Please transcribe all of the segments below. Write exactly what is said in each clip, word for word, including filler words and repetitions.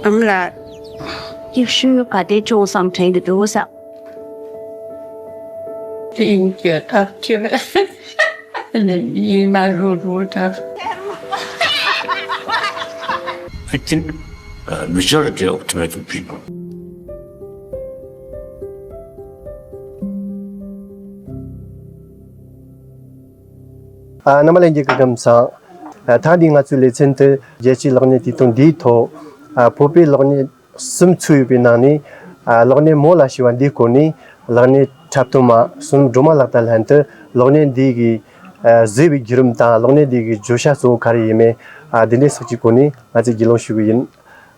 ཨམ་ལགས། ཡེ་ཤུ་ག་དེ་ཅུང་ཙམ་དྲན་གྱི་འདུག་ས། དེ་ཡིན་གྱི་ཐག་ཆོད། ཡིན་ན་རུ་རུ་ད། I think, uh, majority of Tibetan people. ཨ། རྣམ་པ་ལྷན་རྒྱས་སྐུ་ཁམས་བཟང་། ཨ། ཐེངས་འདིའི་ང་ཚོའི་ལེ་ཚན་དུ་རྒྱལ་སྤྱིའི་གློག་བརྙན་དུས་སྟོན་འདིའི་ཐོག་ཨ། བོད་པའི་གློག་བརྙན་གསུམ་ཚུད་ཡོད་པའི་ནང་ནས། ཨ། གློག་བརྙན་མོ་ལ་ཞེས་པ་འདིའི་སྐོར་ནས་གློག་བརྙན་འཁྲབ་སྟོན་མ་བསོད་ནམས་སྒྲོལ་མ་ལགས་དང་ལྷན་དུ་གློག་བརྙན་འདི་གི་ཨ། བཟོས་པའི་བརྒྱུད་རིམ་དང་གློག་བརྙན་འདི་གི་བརྗོད་བྱ་གཙོ་བོ་ག་རེ་ཡིན་མིན། ཨ། འདི་འདྲའི་སོགས་ཀྱི་སྐོར་ནས་ང་ཚོས་རྒྱུས་ལོན་ཞུ་གི་ཡིན།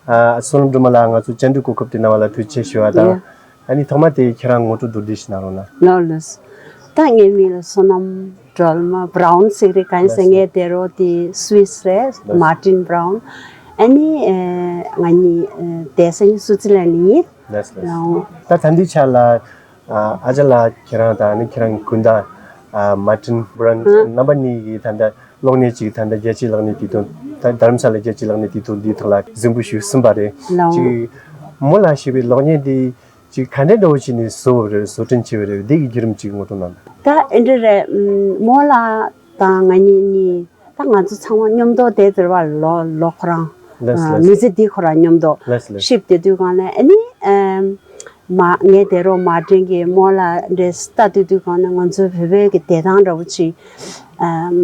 ཨ། བསོད་ནམས་སྒྲོལ་མ་ལགས། ང་ཚོ་བཅར་འདྲིའི་གོ་སྐབས་དེ་གནང་བ་ལ་ཐུགས་རྗེ་ཆེ་ཞུ་བ་དང་། ཡ། ཨ་ནི་ཐོག་མ་དེ་ཁྱེད་རང་ངོ་སྤྲོད་མདོར་བསྡུས་ཤིག་གནང་རོགས་གནང་། ལགས་ལགས། ད་ངའི་མིང་ལ་བསོད་ནམས་སྒྲོལ་མ། Brown ཟེར་རེད། གང་ཡིན་ཟེར་ན་ངའི་དེ་རོ་དེ་Swiss རེད། Martin Brown། ཨ་ནི་ང་གཉིས་བསྡད་ས་ནི་སུའུ་ཙི་ལན་ཡིན། ལགས་ལགས། ད་ད་ལྟའི་ཆ་ལ་ཨ་ཅག་ལགས་ཁྱེད་རང་དང་ཨ་ནི་ཁྱེད་རང་གི་སྐུ་ཟླ་Martin Brown རྣམ་པ་གཉིས་ཀྱིས་ད་ལྟ་གློག་བརྙན་ཅིག་ད་ལྟ་རྒྱལ་སྤྱིའི་གློག་བརྙན་དུས་སྟོན། ད་རྡ་རམ་ས་ལའི་རྒྱལ་སྤྱིའི་གློག་བརྙན་དུས་སྟོན་འདིའི་ཐོག་ལ་གཟིགས་འབུལ་ཞུས་ཟིན་པ་རེད། ཅིག་མོ་ལ་ཞེས་པའི་གློག་བརྙན་འདི་ཅིག་ག་འདྲའི་འདྲ་བོ་བྱས་ནས་བཟོ་བ་རེད། བཟོ་སྐྲུན་བྱས་པ་རེད། འདི་གི་བརྒྱུད་རིམ་ཅིག་ངོ་སྤྲོད་གནང་དང་། ད་ཨེ་འདྲ་རེད། མོ་ལ་དང་ང་གཉིས་གཉིས་ད་ང་ཚོ་ཚང་མ་མཉམ་དུ་བསྡད་ཟེར་བ་ལོ་ལོ་ཁོ་རང་། ལགས་སོ། ལགས་སོ། མི་ཚེ་འདི་ཁོ་རང་མཉམ་དུ། ལགས་སོ། ལགས་སོ། གཤིབ་བསྡད་དུས་གང་ནས་ཨ་ནི་ཨམ། མ་ངའི་དེ་རོ་Martin གྱིས་མོ་ལ་འདྲ་ལྟ་དུས་དུས་གང་ནས་ང་ཚོའི་བོད་པའི་གི་བདེ་ཐང་འདྲ་བོ་ཅིག་ཨམ།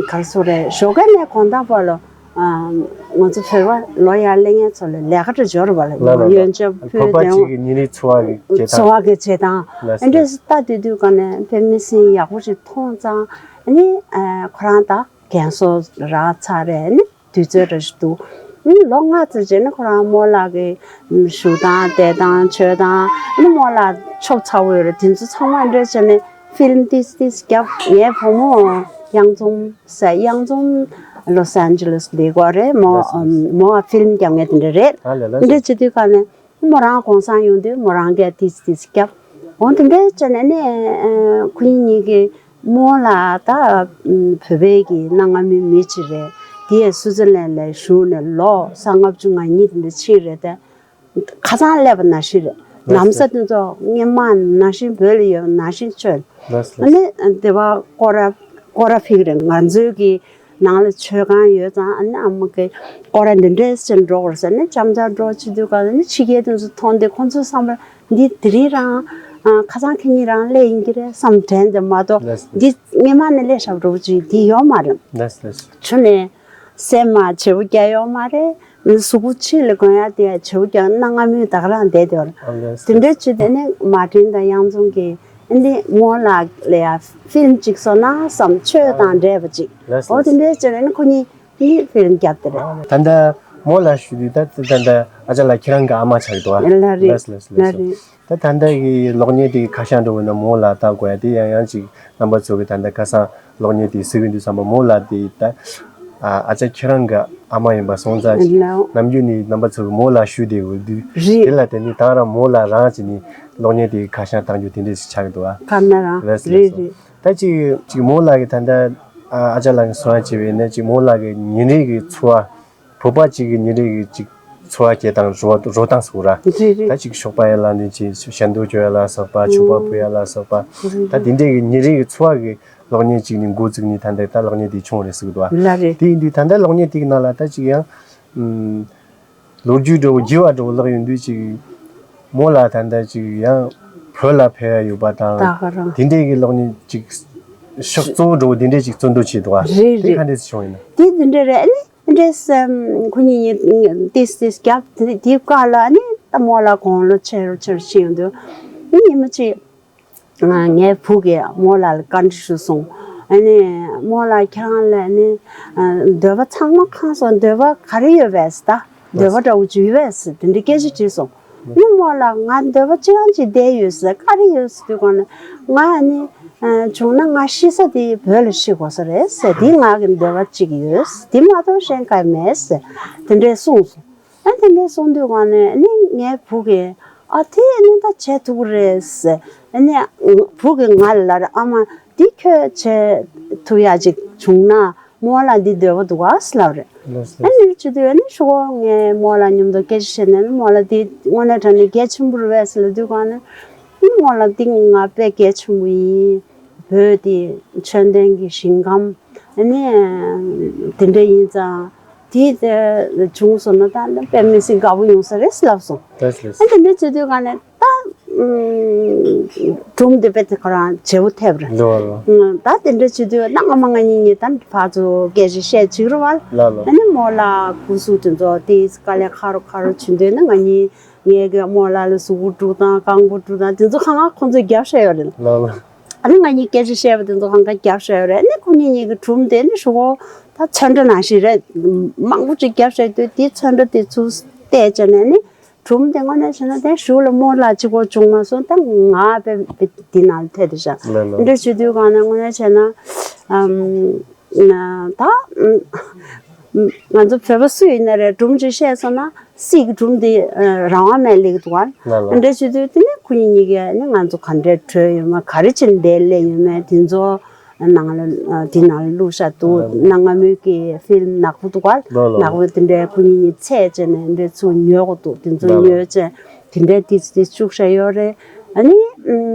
ག་རེ་ཟེར་རེད། ཞོགས་ཀ་ནས་དགོང་དག་བར་ལ་ཨམ། ང་ཚོ་བོད་པ་ལོ་ཡར་སླེབས་མཁན་ཚོ་ལ་ལས་ཀ་འདྲ་འབྱོར་བ་ལ། ལགས་ལགས་ལགས། ཡོན་ཆབ་ཕུལ། བོད་པ་དེ་ཅིག་གི་ཉིན་རེའི་འཚོ་བ་གི་བྱེད་སྟངས། འཚོ་བ་གི་བྱེད་སྟངས། ལགས་སོ། ཨ་འདྲ་ལགས་སོ། ལྟ་དུས་དུས་གང་ནས་བོད་མི་སེམས་ཡག་པོ་ཞིག་མཐོང་ཙང་ཨ་ནི་ཨ་ཁོ་རང་ད་རྒན་གསོ་རག་ཚར་རེད། ཨ་ནི་དུས་ཚོད་འདྲ་ཞིག་འདུག་ཨ་ནི་ལོ་ལྔ་ཙམ་རྗེས་ནི་ཁོ་རང་མོ་ལགས་ཀྱི་བཞུགས་སྟངས་བསྡད་སྟངས་ཆོས་སྟངས་ཨ་ནི་མོ་ལགས་ཆོབ་ཚ་བོ་ཡོད་རེད། དེ་ཚོ་ཚང་མ་འདྲ་བྱས་ནས་ཕིལམ་ཏིས་ཏིས་བརྒྱབ། ངའི་བུ་མོ་གཡང་འཛོམས་ཟེར། གཡང་འཛོམས་ལོ་སི་ཨན་ཇི་ལེས་ལས་ཀ་རེད། མོ་ལགས་སོ། མོ་ཕིལམ་རྒྱག་མཁན་དེ་འདྲ་རེད། ཨ་ལས་ལགས་སོ། འདྲ་བྱེད་དུས་ག་ནས་མོ་རང་གུང་སེང་ཡོང་དུས་མོ་རང་གིས་ཏིས་ཏིས་བརྒྱབ། འོ་དེ་འདྲ་བྱས་ནས་ནི་ཁོ་གཉིས་གཉིས་ཀྱིས་མོ་ལ་ད་བོད་པའི་གི་གནའ་སྔ་མོའི་མི་ཅིག་རེད། དེ་ཡས་སུའུ་ཙི་ལན་ལ་བཞུགས་ནས་ལོ་ས་ལྔ་བཅུ་ང་གཉིས་དེ་འདྲ་ཕྱིན་རེད་དེ། ཁ་སང་སླེབས་པ་ནང་བཞིན་རེད། ལགས་སོ། ལམ་ས་དེ་ཚོ་སྔོན་མ་ནང་བཞིན་བོད་ལ་ཡོད་པ་ནང་བཞིན་ཆོད། ལགས་སོ། ཨ་ནི་སྡེ་བ་སྐོར་ར་སྐོར་ར་ཕེབས་རེད། ང་ཚོའི་གི་ནང་ལ་མཆོད་ཁང་ཡོད་ཙང་ཨ་ནི་ཨ་མ་གི་སྐོར་ར་འདི་འདྲས་ཟེར་འགྲོ་དགོས་ཟེར་ནས་འཆམ་འཆམ་འགྲོ་བྱེད་དུས་ག་ནི་ཕྱི་རྒྱལ་དེ་ཚོ་མཐོང་དུས་ཁོང་ཚོའི་བསམ་པར་འདི་དེ་རིང་རང་ཁ་སང་ཁེ་གཉིས་རང་སླེབས་ཡིན་གྱི་རེད་བསམ་དྲན་དེ་མ་གཏོགས། ལགས་སོ། འདི་སྔོན་མ་ནས་སླེབས་བཞག་འགྲོ་བྱེད་འདི་ཡོད་མ་རེད། ལགས་སོ། ལགས་སོ། ཆུ་ནས་སེམས་མ་བྱེད་པོ་རྒྱག་ཡོད་མ་རེད། གཟུགས་པོ་ཕྱི་ལ་གོན་ཡ་དེ་ཡ་བྱེད་པོ་རྒྱག་གནའ་སྔ་མོའི་ད་ག་རང་བསྡད་དེ་བར། ཨ་ལགས་སོ། དེ་འདྲའི་ཆུ་དེ་ནས་མ་ཏིན་དང་གཡང་འཛོམས་ཀྱིས་ཨ་འདི་མོ་ལགས་ལ་ཡ་ཕིལམ་ཅིག་བཟོ་ན་བསམ། ཆོས་དང་འདྲེས་པ་ཅིག་ལགས་སོ། འོ་དེ་འདྲའི་ཆུ་ནས་ཁོ་གཉིས་གཉིས་ཕིལམ་བརྒྱབ་དེ་རེད། ད་ལྟ་མོ་ལགས་ཞུ་དུས་ད་ད་ལྟ་ཨ་ཅག་ལགས་ཁྱེད་རང་གི་ཨ་མ་ཆགས་འདུག་ཨ། ལགས་རེད། ལགས་སོ་ལགས་སོ་ལགས་སོ། ལགས་རེད། ད་ད་ལྟ་གི་གློག་བརྙན་དེའི་ཁ་བྱང་འདྲ་བོ་ན་མོ་ལགས་ལྟ་དགོས་ཡ་དེ་ཡང་ཡང་ཅིག་རྣམ་པ་ཚོ་གི་ད་ལྟ་ཁ་སང་གློག་བརྙན་དེ་གཟིགས་ཡོང་དུས་ཙམ་པ་མོ་ལགས་དེ་ད་ཨ་ཅག་ཁྱེད་རང་གི་ཨ་མ་ཡིན་པ་སོང་ཙང་ཅིག་ལགས། ནམ་རྒྱུན་ནས་རྣམ་པ་ཚོ་གི་མོ་ལགས་ཞུ་བསྡད་ཡོད་དུས། རེད། དེ་ལ་དེ་ནི་ད་རང་མོ་ལགས་རང་བྱས་ནས་གློག་བརྙན་དེའི་ཁ་བྱང་བཏང་རྒྱུ་དེ་འདྲས་ཞིག་ཆགས་ཀྱི་འདུག་ཨ། ག་ན་རང་། ལགས་སོ་རེད་ལགས་སོ། རེད། ད་ཅིག་ཅིག་མོ་ལགས་ཀྱིས་ད་ལྟ་ཨ་ཨ་ཅག་ལགས་ཀྱིས་གསུང་ཡ་བྱས་པ་ཡིན་ན་ཅིག་མོ་ལགས་ཀྱི་ཉིན་རེ་གི་འཚོ་བ། བོད་པ་གཅིག་གི་ཉིན་རེ་གི་གཅིག་འཚོ་བ་སྐྱེལ་སྟངས་རོ་རོལ་སྟངས་སུ་ར། རེད་རེད། ད་གཅིག་ཞོགས་པ་ཡར་ལངས་ནས་གཅིག་ཞལ་འདོན་བྱེད་ཡ་ལ་སོགས་པ། མཆོད་པ་ཕུལ་ཡ་ལ་སོགས་པ། རེད་རེད། ད་དེ་འདྲའི་གི་ཉིན་རེ་གི་འཚོ་བ་གི་གློག་བརྙན་གཅིག་ནས་འགོ་བཙུགས་ནས་ད་ལྟ་ད་གློག་བརྙན་དེ་བྱུང་རེད་ཟེར་གི་འདུག་ཨ། ལགས་རེད། དེ་ཡིན་དུས་ད་ལྟ་གློག་བརྙན་དེ་གི་ནང་ལ་ད་གཅིག་ཡང་ཨམ། ལོ་རྒྱུས་འདྲ་བོ་རྒྱས་པ་འདྲ་བོ་ལབ་ཡོང་དུས་གཅིག་མོ་ལགས་ད་ལྟ་གཅིག་ཡང་བོད་ལ་ཕེབས་ཡ་ཡོད་པ་དང་། ད་ག་རང་། དེ་འདྲའི་གི་གློག་བརྙན་གཅིག་ཕྱོགས་གཙོ་བོ་འདྲ་བོ་དེ་འདྲའི་གཅིག་བརྩོན་འགྲུས་བྱས་འདུག་ཨ། རེད་རེད། དེ་ག་འདྲས་སེ་བྱུང་ཡིན་ན། དེ་འདི་འདྲ་རེད། ཨ་ནི་འདྲས་སེ་ཁོ་གཉིས་གཉིས་ཏིས་ཏིས་བརྒྱབ། དེ་དེའི་བཀའ་ལ་ཨ་ནི་ད་མོ་ལགས་དགུང་ལོ་ཆེ་རུ་ཆེ་རུ་ཕྱིན་ཡོང་དུས་ཨ་ནི་ཉི་མ་གཅིག་ངའི་བུ་གིས་མོ་ལགས་ལ་བཀའ་འདྲི་ཞུས་སོང་། ཨ་ནི་མོ་ལགས་ཁྱེད་རང་ལ་ཨ་ནི་འདོད་པ་ཚང་མ་ཁེངས་སོང་། འདོད་པ་ག་རེ་ཡོད་པས་ཟེར། ད་འདོད་པ་འདྲ་བོ་ཅིག་ཡོད་པས་ཟེར་དེ་འདྲའི་སྐད་ཆ་དྲིས་སོང་། ཨ་ནི་མོ་ལགས་ང་འདོད་པ་ཅི་ཡང་ཅིག་བསྡད་ཡོད་ཟེར། ག་རེ་ཡོད་ཟེར་དུས་གོང་ནས་ང་ཨ་ནི་བྱུང་ན་ང་ཤི་ས་དེ་བོད་ལ་ཤི་དགོས་ས་རེད་ཟེར། དེ་ང་གི་འདོད་པ་གཅིག་ཡོད་ཟེར། དེ་མ་གཏོགས་གཞན་གང་ཡང་མེད་ཟེར་དེ་འདྲས་གསུངས་སོང་། ཨ་དེ་འདྲས་གསུངས་དུས་གོང་ནས་ཨ་ནི་ངའི་བུ་གིས་ཨ་དེ་ཨ་ནི་ད་བྱེད་ཐུབ་ཀྱི་རེད་ཟེར། ཨ་ནི་བུ་གིས་ང་ལ་ལབ་རེད། ཨ་མ་འདི་ཁྱོད་བྱེད་ཐུབ་ཡག་ཅིག་བྱུང་ན། རྨོ་ལགས་འདི་འདོད་པ་འདུག་ག་ཟེར་ལབ་རེད། ལགས་སོ། ཨ་ནི་བྱེད་དུས་ཨ་ནི་ཧྲུལ་པོ་ངས་རྨོ་ལགས་མཉམ་དུ་སྐད་ཆ་བཤད་ནས་རྨོ་ལགས་འདི་དངོས་གནས་དྲང་གནས་གལ་ཆེན་པོ་རེད་པས་ཟེར་ལབ་དུས་གང་ནས་ཨ་ནི་རྨོ་ལགས་འདི་ང་དཔེ་གལ་ཆེན་པོ་ཡིན། བོད་དེ་ཆོས་ལྡན་གྱི་ཞིང་ཁམས་ཨ་ནི་དེ་འདྲ་ཡིན་ཙང་དེ་བྱུང་སོང་ན་ད་དཔེ་མི་སྲིད་དགའ་པོ་ཡོང་ས་རེད་ཟེར་ལབ་སོང་། ལགས་སོ། ལགས་སོ། ཨ་དེ་འདྲ་བྱེད་དུས་གང་ནས། ད་སྒྲུང་འདི་དཔེ་དེ་ཁོ་རང་བརྗེ་པོ་ཐེབས་རེད། ལོ་ལོ། ད་དེ་འདྲ་བྱེད་དུས་ད་ཨ་མ་ང་གཉིས་གཉིས་ད་ཕར་ཚུར་སྐད་ཆ་བཤད་བྱེད་རོགས་བ། ལ་ལོ། ཨ་ནི་རྨོ་ལགས་སྐུ་གཟུགས་དེ་ཚོ་དེ་དཀའ་ལས་ཁག་རུ་ཁག་རུ་བྱེད་འདོད་ན་ང་གཉིས་ངས་གི་རྨོ་ལགས་ལ་གཟུགས་པོ་དཀྲུག་དང་རྐང་པ་དཀྲུག་དང་དེ་ཚོ་གང་ག་ཁོང་ཚོས་རྒྱབ་བཤད་ཡོད་རེད། ལ་ལོ། ཨ་ནི་ང་གཉིས་སྐད་ཆ་བཤད་པ་དེ་ཚོ་གང་ག་རྒྱབ་བཤད་ཡོད་རེད། ཨ་ནི་ཁོ་གཉིས་གཉིས་ཀྱི་སྒྲུང་དེ་ནི་ཧྲུལ་པོ་ད་ཚོན་ཁྲ་ནང་བཞིན་རེད། མང་པོ་ཅིག་རྒྱབ་བཤད་དུས་དེ་ཚོན་ཁྲ་དེ་ཚུར་བལྟས་བྱས་ནས་ནི། སྒྲུང་དེ་དངོས་གནས་བྱས་ན་དེ་གཞུག་ལ་རྨོ་ལགས་གཅིག་པོ་བྱུང་མ་སོང་། ད་ང་དཔེ་དཔེ་འདི་ནང་ཐད་དུ་བཞག་ལ་ལ། འདྲ་བྱེད་དུས་གང་ནས་དངོས་གནས་བྱས་ན་ཨམ་ན་ད་ཨམ་ང་ཚོ་བོད་པ་སུ་ཡིན་ན་རེད་སྒྲུང་ཅིག་བཤད་སོང་ན་སྲིད་ཀྱི་སྒྲུང་དེ་རང་དབང་མེད་ལེགས་འདུག་ལ་ལ། འདྲ་བྱེད་དུས་དེ་ནས་ཁོ་གཉིས་གཉིས་ཀས་ནི་ང་ཚོ་ག་འདྲའི་བྲོས་ཡོད་མེད་ག་རེ་བྱས་ནས་འདིར་སླེབས་ཡོད་མེད་དེ་ཚོ། ནང་ལ་དེ་ནང་ལ་བླུགས་བཞག་འདུག་གནའ་སྔ་མོའི་གི་ཕིལམ་ནག་པོ་འདུག་ག་ལོ་ལོ། ནག་པོ་དེ་འདྲའི་ཁོ་གཉིས་གཉིས་ཚད་བྱས་ནས་འདྲ་ཚུར་ཉོ་དགོས་འདུག་དེ་ཚོ་ལོ་ལོ། ཉོས་བྱས་དེ་འདྲའི་ཏིས་ཏིས་བཅུག་བཞག་ཡོད་རེད། ཨ་ནི་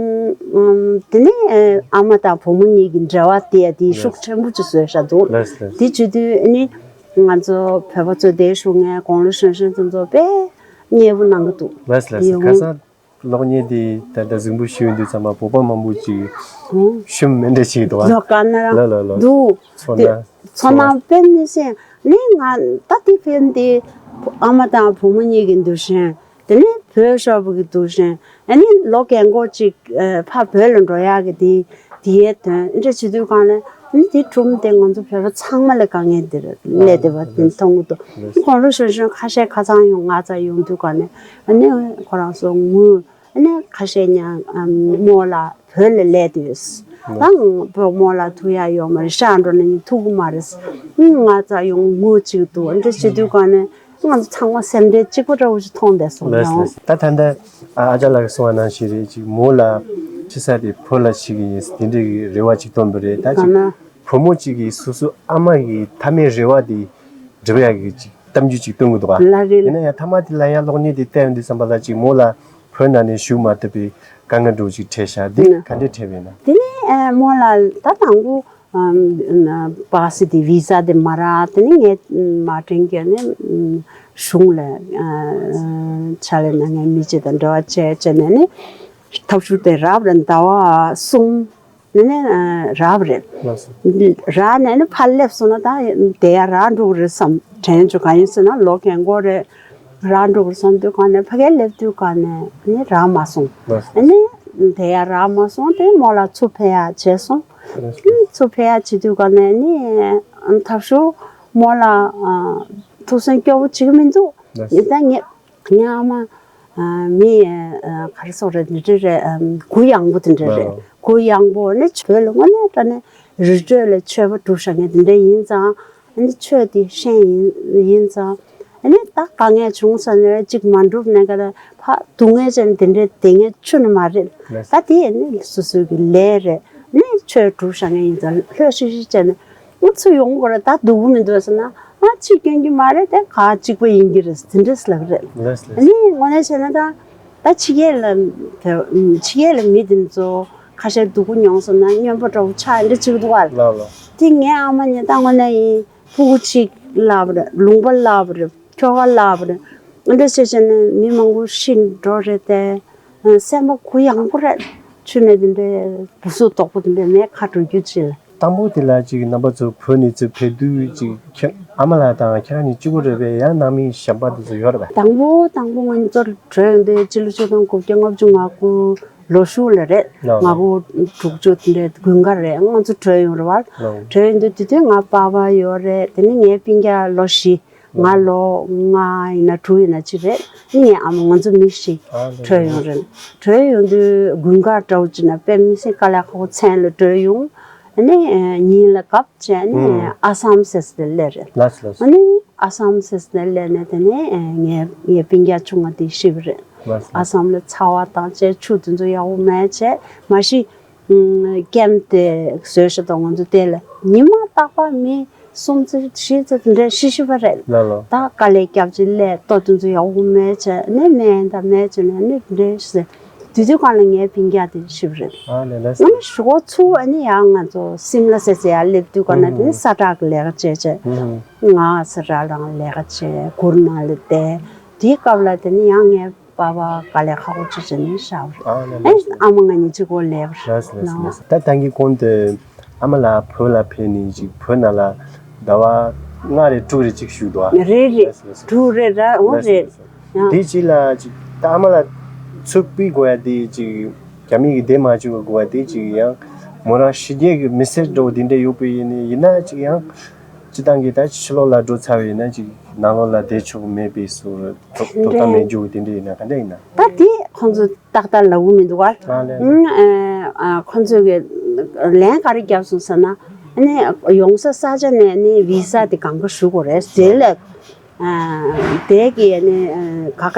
ཨམ་དེ་ནས་ཨ་མ་དང་བུ་མོ་གཉིས་ཀྱི་འབྲེལ་བ་དེ་ཡ་དེ་ཤུགས་ཆེན་པོ་ཅིག་བཟོས་བཞག་འདུག་ལགས་ལགས། དེ་བྱེད་དུས་ཨ་ནི་ང་ཚོ་བོད་པ་ཚོ་དེ་ཤུགས་ངའི་དགུང་ལོ་གཞོན་གཞོན་དེ་ཚོ་དཔེ་མཉེས་པོ་གནང་གི་འདུག་ལགས་ལགས། དེ་ཁ་སང་། གློག་བརྙན་དེ་ད་ལྟ་གཟིགས་འབུལ་ཞུས་ཡོང་དུས་ཙམ་པ་བོད་པ་མང་པོ་ཅིག་ཧུམ། ཤུམ་མེད་འདྲ་ཞིག་འདུག་ཨ། ལོ་ག་ན་རང་ལ་ལ་ལ། འདུག་ཚོར་དེ་སྣང་། ཚོར་སྣང་དཔེ་མི་སྲིད་ནི་ང་ད་དེ་ཕན་དེ་ཨ་མ་དང་བུ་མོ་གཉིས་ཀྱི་འདུ་ཤེས་དེ་ནི་བོད་ཤོར་བ་གི་འདུ་ཤེས་ཨ་ནི་ལོ་རྒན་གོག་ཅིག་ཕར་བོད་ལ་འགྲོ་ཡག་གི་དེ། དེའི་དོན་འདྲ་བྱེད་དུས་གང་ལ་ནི་དེ་སྒྲུང་དེ་ང་ཚོ་བོད་པ་ཚང་མ་ལ་དཀའ་ངལ་འདིར་སླེབས་བསྡད་པ་དེ་མཐོང་གི་འདུག་དགུང་ལོ་གཞོན་གཞོན་ཁ་ཤས་ཁ་ཚང་ཡོང་ང་ཚ་ཡོང་དུས་གང་ལ་ནི་ཁོ་རང་ཚོ་ངུས་ནི་ཁ་ཤས་ཉ་རྨོ་ལགས་བོད་ལ་སླེབས་དུས་ད་བོད་རྨོ་ལགས་ཐུག་ཡག་ཡོད་མ་རེད། ཤག་འགྲོ་ན་ཡིན་ཐུག་གི་མ་རེད། ང་ཚ་ཡོང་ངུ་གཅིག་འདུག་འདྲ་བྱེད་དུས་གང་ལ། ང་ཚོ་ཚང་མ་སེམས་ཁྲལ་གཅིག་པ་འདྲ་བོ་ཞིག་མཐོང་བསྡད་སོང་། ལགས་ཡང་ལགས། ད་ད་ལྟ་ཨ་ཅག་ལགས་ཀྱིས་གསུངས་པ་ནང་བཞིན་རེད་ཅིག་མོ་ལ་ཕྱི་ས་དེ་བོད་ལ་ཕྱིན་གི་ཡིན་དེ་འདྲའི་གི་རེ་བ་ཅིག་བཏོན་པ་རེད། ད་ཅིག་གང་ན་བུ་མོ་གཅིག་གིས་སོ་སོ་ཨ་མ་གི་མཐའ་མའི་རེ་བ་དེ་འགྲུབ་ཡག་གི་ཅིག་གཏམ་རྒྱུད་ཅིག་བཏོན་གི་འདུག་ག་ལ་རེད། ཡིན་ན་ཡང་མཐའ་མ་དེ་ལ་ཡང་གློག་བརྙན་དེ་བལྟས་ཡོང་དུས་ཙམ་པ་ལ་ཅིག་མོ་ལ་བོད་ནང་ནས་བཞུགས་མ་ཐུབ་པའི་དཀའ་ངལ་འདྲ་བོ་ཅིག་འཕྲད་ཤག་འདི་ནི་ག་འདྲས་འཕྲད་པ་ཡིན་ན། དེ་ནི་མོ་ལ་ད་དང་པོ། པ་སི་དེ་བི་ཟ་དེ་མ་རག་དེ་ནི་ངས་མ་དྲན་གྱི་ནི་གཞུང་ལ་ཕྱག་ལས་གནང་མཁན་མི་གཅིག་དང་འབྲེལ་བ་བྱས་བྱས་ནས་ནི་ཐབས་ཤུགས་དེ་རག་པ་རེད། ཟླ་བ་གསུམ་ནི་ནི་རག་པ་རེད། རག་ནས་ནི་ཕར་སླེབས་སོང་ན་ད་དེ་ཡང་རག་འགྲོ་གི་རེད་བསམ་དྲན་བྱུང་། གང་ཡིན་ཟེར་ན་ལོ་རྒན་གོག་རེད། རག་འགྲོ་གི་རེད་བསམ་དུས་གང་ནས་ཕ་གིར་སླེབས་དུས་གང་ནས་ནི་རག་མ་སོང་། ནི་དེ་ཡང་རག་མ་སོང་། དེ་མོ་ལ་ཚུར་ཕེབས་ཡག་བྱས་སོང་། ཚུར་ཕེབས་ཡག་བྱེད་དུས་ག་ནས་ནི་ཐབས་ཤུགས་མོ་ལ་ཐུགས་སེམས་སྐྱོ་བོ་བྱེད་ཀྱི་མི་འདུག་ཡིན་ཙང་ངས་ངའི་ཨ་མ་མི་ག་རེ་ཟེར་རེད། འདི་འདྲ་རེད། གུ་ཡངས་པོ་དེ་འདྲ་རེད། གུ་ཡངས་པོ་ནི་བོད་ལ་དངོས་གནས་དྲང་གནས་རི་ཁྲོད་ལ་ཆོས་པ་སྒྲུབ་བཞག་མཁན་དེ་འདྲ་ཡིན་ཙང་། ཨ་ནི་ཆོས་དེ་ཤེས་ཡིན་ཡིན་ཙང་། ཨ་ནི་ད་དཀའ་ངལ་བྱུང་ཙང་ནས་གཅིག་མ་འགྲུབ་ནས་ག་ལ་ཕ་སྡུག་བསྔལ་ཅན་དེ་འདྲའི་དེ་ངས་ཆུ་ནི་མ་རེད། ལགས། ད་དེ་ནི་སོ་སོའི་གི་ལས་རེད། ནི་ཆོས་སྒྲུབ་བཞག་མཁན་ཡིན་ཙང་ལྷོད་ཤིག་ཤིག་བྱས་ནས་ང་ཚུར་ཡོང་དགོས་རེད། ད་སྡུག་པོ་མི་འདུག་ཟེར་ན་ང་ཕྱི་སྐྱོན་གྱི་མ་རེད། དེ་ག་གཅིག་པ་ཡིན་གྱི་རེད་དེ་འདྲས་ལབ་རེད། ལགས་ལགས། ཨ་ནི་དངོས་གནས་བྱས་ན་ད། ད་ཕྱི་རྒྱལ་ལ་ཕྱི་རྒྱལ་ལ་མི་དེ་ཚོ་ཁ་ཤས་སྡུག་པོ་མྱོང་སོང་ན་སྨྱོན་པ་འདྲ་བོ་ཆགས་འདྲ་བྱེད་ཀྱི་འདུག་བ། ལགས་ལགས། དེ་ངའི་ཨ་མ་ནི་ད་དངོས་གནས་ཡིན་ཕྲུ་གུ་གཅིག་བརླག་པ་རེད། ལུང་པ་བརླག་པ་རེད། ཁྱོ་ག་བརླག་པ་རེད། འདྲ་བྱས་བྱས་ནས་མི་མང་པོ་ཤི་འགྲོ་རེད་དེ། སེམས་པ་གུ་ཡངས་པོ་རེད། ཆུ་ནས་དེ་འདྲའི་སྦུ་སུ་དོག་པོ་དེ་འདྲའི་མེད་ཁ་འགྲོ་རྒྱུ་ཅིག་ལ། དང་པོ་དེ་ལ་ཅིག་རྣམ་པ་ཚོ་བོད་ནས་ཚུར་ཕེབས་དུས་ཅིག་ཁྱེད་ཨ་མ་ལགས་དང་ཁྱེད་རང་གཉིས་གཅིག་པོ་རེད་པས། ཡང་ནང་མི་གཞན་པ་དེ་ཚོ་ཡོད་རེད་པས། དང་པོ་དང་པོ་ང་ཚོ་བྲོས་ཡོང་དུས་སྤྱི་ལོ་ཆིག་སྟོང་དགུ་བརྒྱ་ལྔ་བཅུ་ང་དགུ་ལོ་གཞུག་ལ་རེད། ལགས། ང་དགུ་དྲུག་ཅུ་དེ་འདྲའི་དགུན་ཁ་རེད། ང་ཚོ་བྲོས་ཡོང་རེད་པ། ལགས། བྲོས་ཡོང་དུས་དེ་དུས་ང་པ་ཕ་ཡོད་རེད། དེ་ནས་ངའི་སྤུན་ཀྱག་ལོ་བཞི། ང་ལོ་ལྔ་ཡིན་ན་དྲུག་ཡིན་ན་གཅིག་རེད། ངའི་ཨ་མ་ང་ཚོ་མི་བཞི་ཨ་ལེ་བྲོས་ཡོང་རེད། བྲོས་ཡོང་དུས་དགུན་ཁ་འདྲ་བོ་ཅིག་ན་དཔེ་མི་སྲིད་དཀའ་ལས་ཁག་པོ་མཚན་ལ་བྲོས་ཡོང་། ཨ་ནི་ཉིན་ལ་གབ་བྱས་ནས་ཨ་སམ་ཟེར་ས་དེ་སླེབས་རེད། ལགས་སོ་ལགས་སོ། ཨ་ནི་ཨ་སམ་ཟེར་ས་དེ་སླེབས་ནས་དེ་ནས་ངའི་ངའི་སྤུན་ཀྱག་ཆུང་བ་དེ་ཤི་བ་རེད། ལགས་སོ། ཨ་སམ་ལ་ཚ་བ་དང་བཅས་ཆུ་དེ་ཚོ་ཡག་པོ་མེད་བྱས་མ་གཞི་ཀེམ་དེ་བཟོས་ཤག་དང་ང་ཚོ་དེ་ལ་ཉི་མ་རྟག་པར་མི། གསུམ་ཙམ་བཞི་ཙམ་དེ་འདྲ་ཤི་ཤི་བ་རེད། ལ་ལོ། ད་དཀའ་ལས་བརྒྱབ་ཅིག་སླེབས་ལྟོ་དེ་ཚོ་ཡག་པོ་མེད་བྱས་ནས་སྨན་དང་སྨན་བྱས་ནས་ནི་དེ་འདྲ་ཞིག་དུས་དུས་གང་ལ་ངའི་སྤུན་ཀྱག་དེ་ཤི་བ་རེད། ཨ་ལས་ལས། ང་ནི་ཞོགས་ཚུགས་ཨ་ནི་ཡང་ང་ཚོ་སིམ་ལ་ཟེར་ཟེར་ཡར་སླེབས་དུས་གང་ན་དེ་ནི་ས་བྲག་གི་ལས་ཀ་བྱས་བྱས། ང་ས་བྲག་ལ་ལས་ཀ་བྱས་གུར་ནང་ལ་བསྡད། དེའི་སྐབས་ལ་དེ་ནི་ཡང་ངའི་པ་ཕ་དཀའ་ལས་ཁག་པོ་ཅིག་བྱས་ནས་བཞག་པ་རེད། ཨ་ལས་ཨེ་ལས། ཨ་མ་ང་གཉིས་གཅིག་པོ་སླེབས་པ་རེད། ལས་ལས་ལས། ད་ད་གིན་གོང་དུ་ཨ་མ་ལགས་བོད་ལ་ཕེབས་ནས་ཅིག་བོད་ནང་ལ་ཟླ་བ་ལྔ་རེ་དྲུག་རེ་ཅིག་བཞུགས་འདུག་ཨ། རེད་རེད། ལས་ལས་ལས། དྲུག་རེ་ར་འོ་ལས་རེད། ལས་ལས། ཡང་དེ་ཅིག་ལ་ཅིག་ད་ཨ་མ་ལགས་ཚུར་ཕེབས་དགོས་ཡ་དེ་ཅིག་རྒྱ་མི་གིས་བསྡད་མ་བཅུག་དགོས་ཡ་དེ་ཅིག་ཡང་མོ་རང་ཕྱི་རྒྱལ་གྱི་མི་སེར་འདྲ་བོ་དེ་འདྲ་ཡོད་པ་ཡིན་ནའི་ཡིན་ན་ཅིག་ཡང་སྤྱི་བཏང་གི་ད་ཕྱི་ལོགས་ལ་འགྲོ་ཚར་བ་ཡིན་ན་ཅིག་ནང་ལོགས་ལ་བསྡད་ཆོག་གི་མེད་པའི་བཟོ་དོ་དོ་ད་མེད་རྒྱུ་དེ་འདྲ་ཡིན་ན་ག་འདྲ་ཡིན་ན། ད་དེ་ཁོང་ཚོ་ཏག་ཏག་ལབ་གི་མི་འདུག་ག་ཨ་ལས། ཨ་ཁོང་ཚོས་གི་ལན་ག་རེ་བརྒྱབ་སོང་ཟེར་ན། ཨ་ནི་ཡོང་ས་ས་ཆ་ནས་ནི་བི་ས་དེ་གང་ག་ཞུ་དགོས་རེད་དེ་ལས། ཨ་དེ་གི་ནི་ཨ་ག་ག་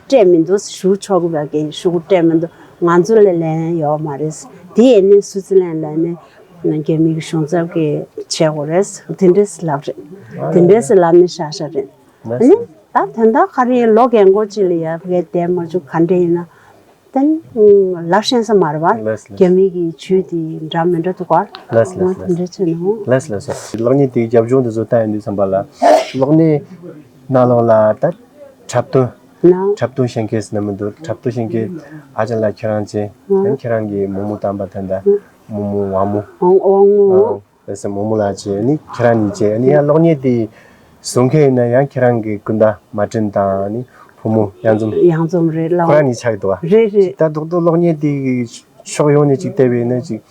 སྤྲད་མི་འདུག་ཞུ་ཆོག་གི་བ་གི་ཞུ་སྤྲད་མི་འདུག་ང་ཚོ་ལ་ལན་ཡོད་མ་རེད། དེ་ནི་སུའུ་ཙི་ལན་ལ་ནི་རྒྱ་མི་གི་གཞུང་ཚབ་གི་བྱེད་དགོས་རེད། དེ་འདྲས་ལབ་རེད། དེ་འདྲས་ལབ་ནི་ཤ་ཤ་རེད། ཨ་ནི་ད་དོན་དག་ག་རེ་ལོ་རྒན་གོག་ཅིག་ལ་ཡ་བ་གི་བསྡད་མ་བཅུག་ག་འདྲ་ཡིན་ན། དེ་ལབ་ཤེས་ས་མ་རེད་པ། ལས་ལས། རྒྱ་མི་གི་ཇུས་དེ་འདྲ་མི་འདྲ་འདུག་ག་ལས་ལས་ལས། དེ་འདྲ་བྱས་ནོ། ལས་ལས་ལས། གློག་བརྙན་དེའི་རྒྱབ་ལྗོངས་དེ་ཚོ་ལྟ་ཡོང་དུས་ཙམ་པ་ལ། གློག་བརྙན་ནང་ལོགས་ལ་ད་འཁྲབ་སྟོན། ན། འཁྲབ་སྟོན་བྱེད་མཁན་ཟེར་ན་མི་འདུག་འཁྲབ་སྟོན་བྱེད་མཁན་ཨ་ཅག་ལགས་ཁྱེད་རང་བྱས། ཨ། ཡང་ཁྱེད་རང་གི་རྨོ་མོ་དམ་པ་དེ་འདྲ། རྨོ་མོ་དབང་མོ། དབང་དབང་མོ། ཨ། ལགས་སོ། རྨོ་མོ་ལགས་བྱས་ནི་ཁྱེད་རང་གཉིས་བྱས་ནི་ཡང་གློག་བརྙན་དེ་བཟོ་མཁན་ཡིན་ན་ཡང་ཁྱེད་རང་གི་སྐུ་ཟླ་མ་བཀྲིན་དང་ནི་བུ་མོ་གཡང་འཛོམས། གཡང་འཛོམས་རེད་ལགས། ཁོ་རང་གཉིས་ཆགས་འདུག་བ། རེད་རེད། ད་རྡོག་རྡོག་གློག་བརྙན་དེ་གི་ཕྱོགས་ཡོངས་ནས་ཅིག་བལྟས་པ་ཡིན་ན་ཅིག་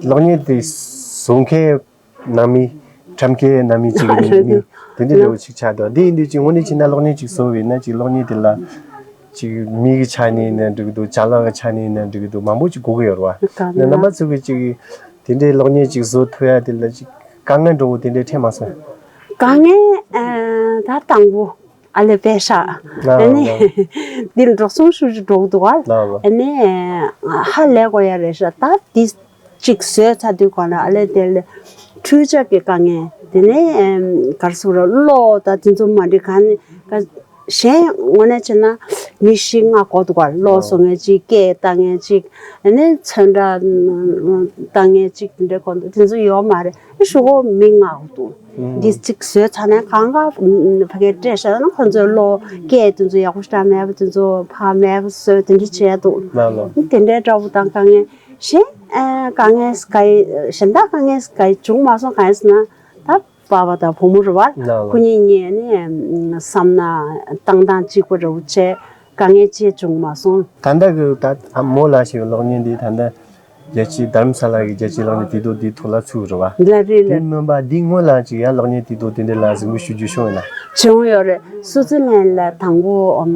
གློག་བརྙན་དེ་བཟོ་མཁན་ནང་མི་འཁྲབ་མཁན་ནང་མི་ཅིག་ཡིན་ནི་དེ་འདྲ་འདྲ་བོ་ཅིག་ཆགས་འདུག་དེ་ཡིན་དུས་ཅིག་དངོས་གནས་བྱས་ན་གློག་བརྙན་ཅིག་བཟོ་བ་ཡིན་ན་ཅིག་གློག་བརྙན་དེ་ལ་ཅིག་མི་གི་ཆ་ནས་ཡིན་ན་འགྲིག་གི་འདུག་ཅ་ལག་གི་ཆ་ནས་ཡིན་ན་འགྲིག་གི་འདུག་མང་པོ་ཅིག་དགོས་ཀྱི་ཡོད་རེད་བ། ད་ནི་རྣམ་པ་ཚོ་གི་ཅིག་དེ་འདྲའི་གློག་བརྙན་ཅིག་བཟོ་ཐུབ་ཡ་དེ་ལ་ཅིག་དཀའ་ངལ་འདྲ་བོ་དེ་འདྲའི་འཕྲད་མ་སོང་། དཀའ་ངལ་ཨ་ད་དང་པོ་ཨ་ལས་པད་ཤག་ལ་ཨ་ནི་ལ། འདིར་འགྲོ་སོང་ཤུགས་ཀྱིས་འགྲོ་གི་འདུག་ག་ལ་ལ། ཨ་ནི་ཧ་ལས་དགོས་ཡ་རེད་ཤག་ད་འདི་གཅིག་བཟོས་ཚར་དུས་གང་ལ་ཨ་ལས་དེ་ལས་འཕྲུལ་ཆས་ཀྱི་དཀའ་ངལ། དེ་ནས་ཨེམ་ག་རེ་ཟེར་དགོས་རེད། གློག་དང་དེ་ཚོ་མ་འགྲིག་ག་ནི་ག་གཞན་དངོས་གནས་བྱས་ན་མི་བཞི་ལྔ་དགོས་འདུག་ག་གློག་བཟོ་མཁན་གཅིག་སྐད་བཏང་མཁན་གཅིག་ཨ་ནི་ཚོན་ཁྲ་བཏང་མཁན་གཅིག་དེ་འདྲ་དགོས་འདུག་དེ་ཚོ་ཡོད་མ་རེད། ཨ་ཞུ་གོ་མི་ལྔ་དགོས་འདུག་འདི་གཅིག་བཟོས་ཚར་ནས་གང་ག་ཕ་གིར་སྤྲད་བཞག་ན་ཁོ་ཚོས་གློག་སྐད་དེ་ཚོ་ཡག་པོ་ཞེ་དྲག་མེད་པ་དེ་ཚོ་ཕར་མེད་པ་བཟོས་དེ་འདྲ་བྱས་འདུག་ལ་ལ། དེ་འདྲའི་འདྲ་པོ་དང་དཀའ་ངལ། གཞན་ཨ་དཀའ་ངལ་ག་ཡི་གཞན་དག་དཀའ་ངལ་ག་ཡི་བྱུང་མ་སོང་། གང་ཡིན་ཟེར་ན་ད་པ་ཕ་དང་བུ་མོ་རེད་བ། ལ་ལ། ཁོ་གཉིས་གཉིས་ནི་བསམ་ན་བཏང་སྟངས་གཅིག་པ་འདྲ་བོ་བྱས་དཀའ་ངལ་ཅི་བྱུང་མ་སོང་། ད་ལྟ་གི་ད་ཨ་མོ་ལགས་ཞེས་པའི་གློག་བརྙན་འདི་ད་ལྟ་རྒྱལ་སྤྱིའི་རྡ་རམ་ས་ལ་གི་རྒྱལ་སྤྱིའི་གློག་བརྙན་དུས་ཐོག་དེའི་ཐོག་ལ་ཚུད་རེད་བ། ལ་རེད་ལ། དེ་སྔོན་པ་འདི་སྔོན་ལ་ཅིག་ཡང་གློག་བརྙན་དུས་ཐོག་དེ་འདྲ་ལ་གཟིགས་འབུལ་ཞུ་རྒྱུ་བྱུང་ཡོད་ན། བྱུང་ཡོད་རེད། སུའུ་ཙི་ལན་ལ་དང་པོ་ཨམ་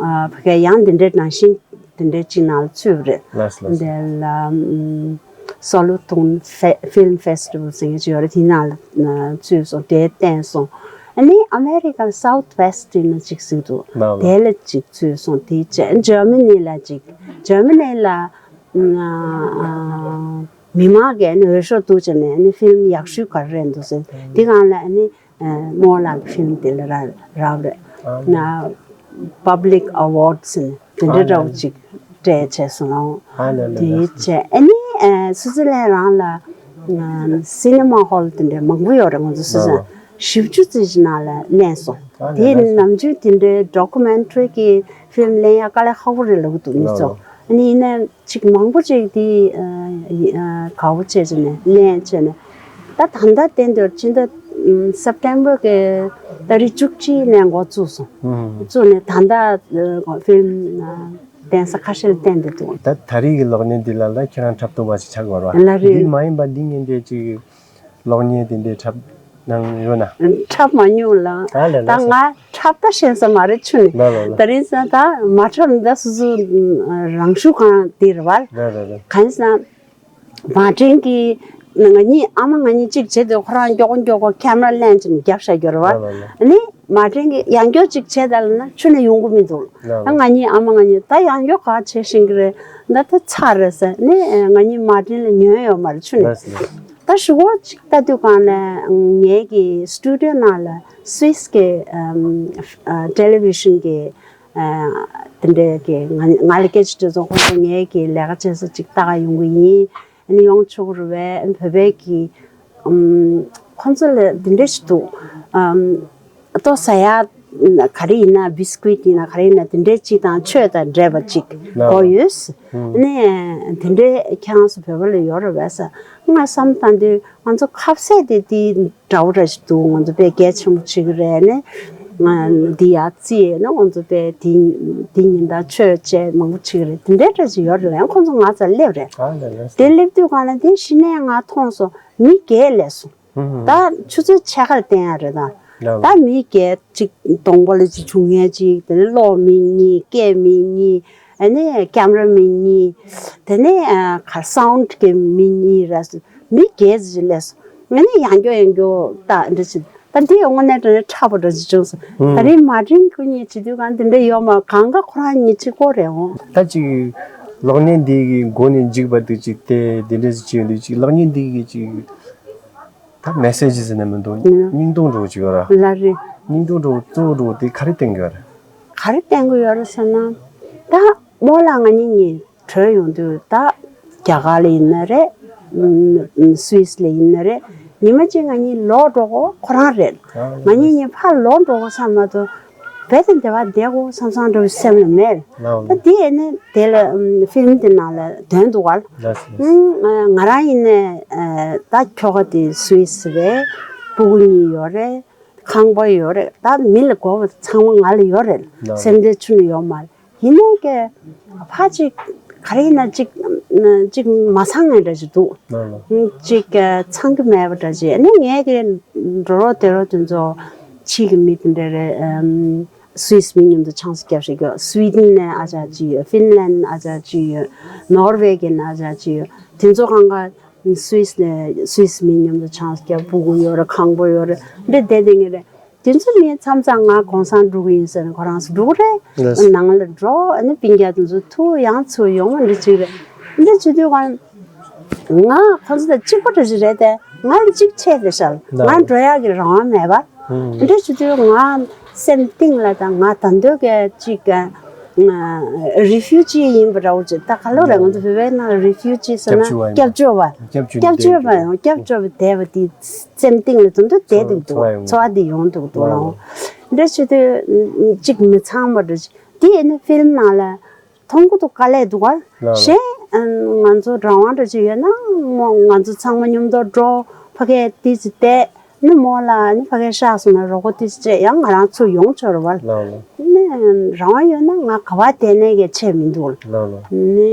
ཨ་ཕ་གི་ཡང་འདི་འདྲའི་ནང་བཞིན། དེ་འདྲའི་གཅིག་ནང་ལ་ཚུད་པ་རེད། ལགས་སོ་ལགས་སོ། འདི་ལ་ཨམ་སོ་ལོ་ཐུང་ཧྥེ་ཧྥིལམ་ཧྥེ་སི་ཊི་བལ་ཟེར་མཁན་ཅིག་ཡོད་རེད། དེའི་ནང་ལ་ཚུད་སོང་། དེ་བསྟན་སོང་། ཨ་ནི་ཨ་མེ་རི་ཀ་སའུ་ཐི་ཝེ་སི་ཊི་ནང་གཅིག་ཟིག་འདུག་ལགས་ལགས། དེ་ལ་གཅིག་ཚུད་སོང་། དེ་བྱས་འཇར་མ་ནི་ལ་གཅིག་འཇར་མ་ནི་ལ་ཨ་མི་མང་གིས་ཨ་ནི་འོས་ཤོག་བླུགས་བྱས་ནས་ཨ་ནི་ཧྥིལམ་ཡག་ཤོས་ག་རེ་རེད་འདུག་ཟེར། དེ་སྒང་ལ་ཨ་ནི། ཨ་རྨོ་ལགས་ཀྱི་ཕིལམ་དེ་ལ་རག་རག་རེད། ཨ་ན་པབ་ལིག་ཨ་ཝོརཌ་ཟེར་ནས་དེ་འདྲ་འདྲ་བོ་ཅིག་སྤྲད་བྱས་སོང་ལགས། ཨ་ལ་ལ་དེ་ལ། བྱས་ཨ་ནི་ཨ་སུའུ་ཙི་ལན་རང་ལ་ཨ་སི་ནི་མ་ཧོལ་དེ་འདྲ་མང་པོ་ཡོད་རེད། ང་ཚོ་སུའུ་ཙི་ལན་བཞི་བཅུ་ཙམ་ཞིག་ནང་ལ་ལེན་སོང་། ཨ་ལ་དེ་ལ་ལ། ནམ་རྒྱུན་དེ་འདྲའི་ཌོ་ཀུ་མེན་ཊ་རི་གི་ཕིལམ་ལེན་ཡ་དཀའ་ལས་ཁག་པོ་རེད་ལབ་ཀྱི་འདུག་མི་ཚོ། ལ་ལ། ཨ་ནི་ཡིན་ན། ཅིག་མང་པོ་ཅིག་དེ་ཨ་ཨ་དགའ་བོ་བྱས་བྱས་ནས་ལེན་བྱས་ནས། ད་ད་ལྟ་བསྟན་དུས་ཕྱི་ཟླ་ཨམ་སེབ་ཊེམ་བར་གི་ཏ་རིག་བཅུ་གཅིག་ནས་འགོ་བཙུགས་སོང་། ཨུམ། བཙུགས་ནས་ད་ལྟ་ཨ་ཕིལམ་ཨ་བསྟན་ས་ཁ་ཤས་ལ་བསྟན་བསྡད་འདུག་ད་ད་རེས་ཀྱི་གློག་བརྙན་འདི་ལ་ལ་ཁྱེད་རང་འཁྲབ་སྟོན་པ་ཞིག་ཆགས་དགོས་རེད་བ། ལ་རེད། འདི་མ་ཡིན་པ་འདི་ངས་འདྲ་ཅིག་གློག་བརྙན་དེ་འདྲའི་འཁྲབ་གནང་ཡོད་ན། འཁྲབ་མ་མྱོང་ལགས། ཨ་ལས་ད་ལགས་སོ། ང་འཁྲབ་ད་ཤེས་ས་མ་རེད་ཆུ་ནས། ལ་ལ་ལ། དེ་རིང་སང་ད་མ་འཁྲབ་ན་ད་སོ་སོ་རང་ཤུགས་གང་དེ་རེད་བ། ལ་ལ་ལ། གང་ཡིན་ཟེར་ན། མ་བཀྲིན་གྱིས་ང་གཉིས་ཨ་མ་ང་གཉིས་གཅིག་བྱེད་དུས་ཁོ་རང་མགྱོགས་པོ་མགྱོགས་པོ་ཁེམ་ར་ལེན་བྱས་ནས་རྒྱབ་བཞག་རྒྱུ་རེད་བ། ལ་ལ་ལ། ཨ་ནི་མ་བཀྲིན་གྱིས་ཡང་མགྱོགས་གཅིག་བྱེད་ད་ལབ་ན་ཆུ་ནས་ཡོང་གི་མི་འདུག་ལ་ལ། ད་ང་གཉིས་ཨ་མ་ང་གཉིས་ད་ཡང་མགྱོགས་ག་བྱེད་ཤེས་ཀྱི་རེད། ད་ད་ཚར་རེད་ཟེར་ནས་ང་གཉིས་མ་བཀྲིན་ལ་ཉོན་ཡོད་མ་རེད་ཆུ་ནས། ལ་ལ་ལ། ད་ཞུ་བ་ཅིག་ལྟ་དུས་གང་ལ་ངའི་གི་སི་ཊུ་ཌི་ཡོ་ནང་ལ་སུའི་སི་གི་ཨམ་ཨ་ཊེ་ལི་ཝི་ཤན་གི་ཨ་དེ་འདྲའི་གི་ང་ང་ལ་སྐད་ཆ་དྲིས་སོང་། ཁོང་ཚོ་ངའི་གི་ལས་ཀ་བྱེད་ས་ཅིག་ལྟ་ག་ཡོང་གི་ཡིན། ཨ་ནི་ཡོང་ཆོག་གི་རེད་པས། ཨ་ནི་བོད་པའི་གི་ཨམ་ཁོང་ཚོ་ལ་དེ་འདྲ་ཞིག་འདུག་ཨམ་ལྟོ་ཟ་ཡག་ག་རེ་ཡིན་ན། བི་སི་ཀུལ་ཡིན་ན་ག་རེ་ཡིན་ན། དེ་འདྲའི་ཅིག་དང་ཆོས་དང་འབྲེལ་བ་ཅིག་ལ་དགོས་ཡོད། ཨ་ནི་དེ་འདྲའི་ཁྱེད་རང་ཚོ་བོད་པ་ལ་ཡོད་རེད་པས་ཟེར། ང་བསམ་བཏང་དུས་ང་ཚོ་ཁ་ཟས་དེ་དེ་འདྲ་བོ་འདྲ་ཞིག་འདུག་ང་ཚོ་དཔེ་གལ་ཆེན་པོ་བྱེད་ཀྱི་རེད། ཨ་ནི་ང་འདི་ཡར་བརྩིས་ན་ང་ཚོ་དཔེ་དེ་དེ་ཉིན་ལྟར་ཆོས་བྱས་མང་པོ་བྱེད་ཀྱི་རེད། དེ་འདྲའི་འདྲ་ཞིག་ཡོད་རེད། ཁོང་ཚོ་ང་རྩར་སླེབས་རེད། ཨ་ལ་ལ། དེ་སླེབས་དུས་གང་ལ་དེ་གཞི་ནས་ང་མཐོང་སོང་། མི་བརྒྱད་སླེབས་སོང་། ད་ཆུ་ཚོད་ཕྱེད་ཀར་བསྟན་ཡ་རེད་ད། ལགས། ད་མི་བརྒྱད་ཅིག་གདོང་པ་ལ་ཅིག་བྱུང་ཡས་ཅིག་དེ་ནས་གློག་མི་གཉིས། སྐད་མི་གཉིས། ཨ་ནི་ཀེམ་ར་མི་གཉིས། དེ་ནས་ཨ་ཁ་སའུན་ཌི་གི་མི་གཉིས་ར། མི་བརྒྱད་ཅིག་སླེབས་སོང་། ཨ་ནི་ཡང་བསྐྱར་ཡང་བསྐྱར་ད་འདྲ་ཞིག་ད་འདི་དངོས་གནས་དྲང་གནས་འཁྲབ་པ་འདྲ་ཅིག་བྱུང་སོང་། ད་རིང་མ་ཊིན་ཁོ་གཉིས་བྱེད་དུས་གང་འདི་འདྲ་ཡོད་མ། གང་ག་ཁོ་རང་གཉིས་གཅིག་པོ་རེད་འོང་། ད་ཅིག་གློག་བརྙན་འདི་གི་མགོ་ནས་མཇུག་བར་དུ་ཅིག་དེ་དེ་འདྲ་ཞིག་བྱས་ཡོད་དུས་ཅིག་གློག་བརྙན་འདི་གི་ཅིག་ད་མེ་སེ་ཇི་ཟེར་ན་མི་འདུག་སྙིང་སྟོང་འདྲ་བོ་ཅིག་ཡོད་ར། ལ་རེད། སྙིང་སྟོང་འདྲ་བོ་གཙོ་བོ་འདྲ་བོ་དེ་ག་རེ་བསྟན་གྱི་ཡོད་ར། ག་རེ་བསྟན་གྱི་ཡོད་ར་ཟེར་ན། ད་རྨོ་ལགས་ང་གཉིས་གཉིས་བྲོས་ཡོང་དུས་ད་རྒྱ་གར་ལ་ཡིན་ན་རེད། ཨམ་སུད་སི་ལ་ཡིན་ན་རེད། ཉི་མ་གཅིག་ང་གཉིས་ལོག་འགྲོ་དགོས་ཁོ་རང་རེད། ང་གཉིས་གཉིས་ཕར་ལོག་འགྲོ་དགོས་བསམ་མ་གཏོགས་རྦད་དེ་འདི་པར་བསྡད་དགོས་བསམ་བསམ་འདྲ་བོ་སེམས་ལ་མེད། ད་དེ་ཡིན་ན་དེ་ལ་ཨམ་ཕིལམ་དེ་ནང་ལ་དོན་འདུག་ག་ལ། ལགས་སོ། ཨམ་ང་རང་ཡིན་ནས་ཨ་ད་ཁྱོ་ག་དེ་སུད་སི་རེད། སྤུ་གུ་གཉིས་ཡོད་རེད། ཁང་པ་ཡོད་རེད། ད་མི་ལ་དགོས་པ་ཚང་མ་ང་ལ་ཡོད་རེད། ལགས། སེམས་ཁྲལ་ཆུང་ཡོད་མ་རེད། ཡིན་ནའི་ཀྱེ་ཕ་གཅིག་ག་རེ་ཡིན་ན་གཅིག་གཅིག་མ་ཚང་ངེས་འདྲ་ཞིག་འདུག་ལགས་ལགས། གཅིག་ཚང་གི་མེད་པ་འདྲ་ཞིག་ཨ་ནི་ངས་ཀྱེ་འགྲོ་རོགས་དེ་རོགས་དེ་ཚོ་ཕྱི་གི་མི་དེ་འདྲ་རེད། ཨམ་སུད་སི་མི་མཉམ་དུ་ཆང་ས་བརྒྱབ་ཤེས་ཀྱི། སུའི་ཌེན་ནས་ཨ་ཅག་གཅིག་ཡོད། ཧྥིན་ལན་ཨ་ཅག་གཅིག་ཡོད། ནོར་ཝེ་གི་ཨ་ཅག་གཅིག་ཡོད། དེ་ཚོ་གང་ག་སུད་སི་ནས་སུད་སི་མི་མཉམ་དུ་ཆང་ས་བརྒྱབ། སྤུ་གུ་ཡོད་རེད། ཁང་པ་ཡོད་རེད། འདི་བསྡད་བསྡད་ངེས་རེད། དེ་ཚོ་མི་མཚམས་མཚམས་ང་གུང་སེང་འགྲོ་གི་ཡིན་ཟེར་ནས་ཁོ་རང་ཚོ་འགྲོ་གི་རེད། ལགས། ནང་ལ་འགྲོ། ཨ་ནི་སྤུན་ཀྱག་དེ་ཚོ་ཐུག་ཡང་ཚུར་ཡོང་བ་འདི་གཅིག་རེད། འདི་བྱེད་དུས་གང་ང་ཁོ་ཚོ་དང་གཅིག་པ་འདྲ་ཞིག་རེད་དེ། ང་ལ་གཅིག་ཆད་དེ་ཤག་ང་འགྲོ་ཡག་གི་རང་དབང་མེད་པ། འདི་བྱེད་དུས་ང་སེམས་གཏིང་ལ་དང་ང་ད་འདོད་གི་གཅིག་རི་ཕིའུ་ཇི་ཡིན་པ་འདྲ་བོ་ཅིག་ད་ག་ལོ་རེད། ང་ཚོ་བོད་པའི་ནང་རི་ཕིའུ་ཇི་ཟེར་ན་སྐྱབས་བཅོལ་བ། སྐྱབས་བཅོལ་བ། སྐྱབས་བཅོལ་བ་ཡང་སྐྱབས་བཅོལ་བ་བསྡད་པ་དེ་སེམས་གཏིང་ལ་དུང་དུ་བསྡད་འདུག་འཚོ་བ་ཡོང་། འཚོ་བ་འདི་ཡོང་འདུག་འདུག་ལ། ལགས། འདྲ་བྱེད་དུས་གཅིག་མི་ཚང་བ་འདྲ་ཅིག་དེ་ཡིན་ན་ཕིལམ་ནང་ལ་མཐོང་གི་འདུག་དཀའ་ལས་འདུག་ག་ལགས། གཞན་ང་ཚོ་རང་དབང་འདྲ་ཅིག་ཡོད་ན་མོ་ང་ཚོ་ཚང་མ་མཉམ་དུ་འགྲོ། ཕ་གིར་ཏོག་ཙམ་བསྡད་ནི་མོ་ལ་ནི་ཕ་གིར་གཤེགས་སོང་ན་རོགས་པ་ཏོག་ཙམ་བྱས་ཡང་ང་རང་ཚུར་ཡོང་ཆོག་རེད་པ། ལགས་ལགས། ནི་རང་དབང་ཡོད་ན་ང་ག་པར་བསྡད་ནའི་གི་ཆད་མི་འདུག་ལགས་ལགས། ནི་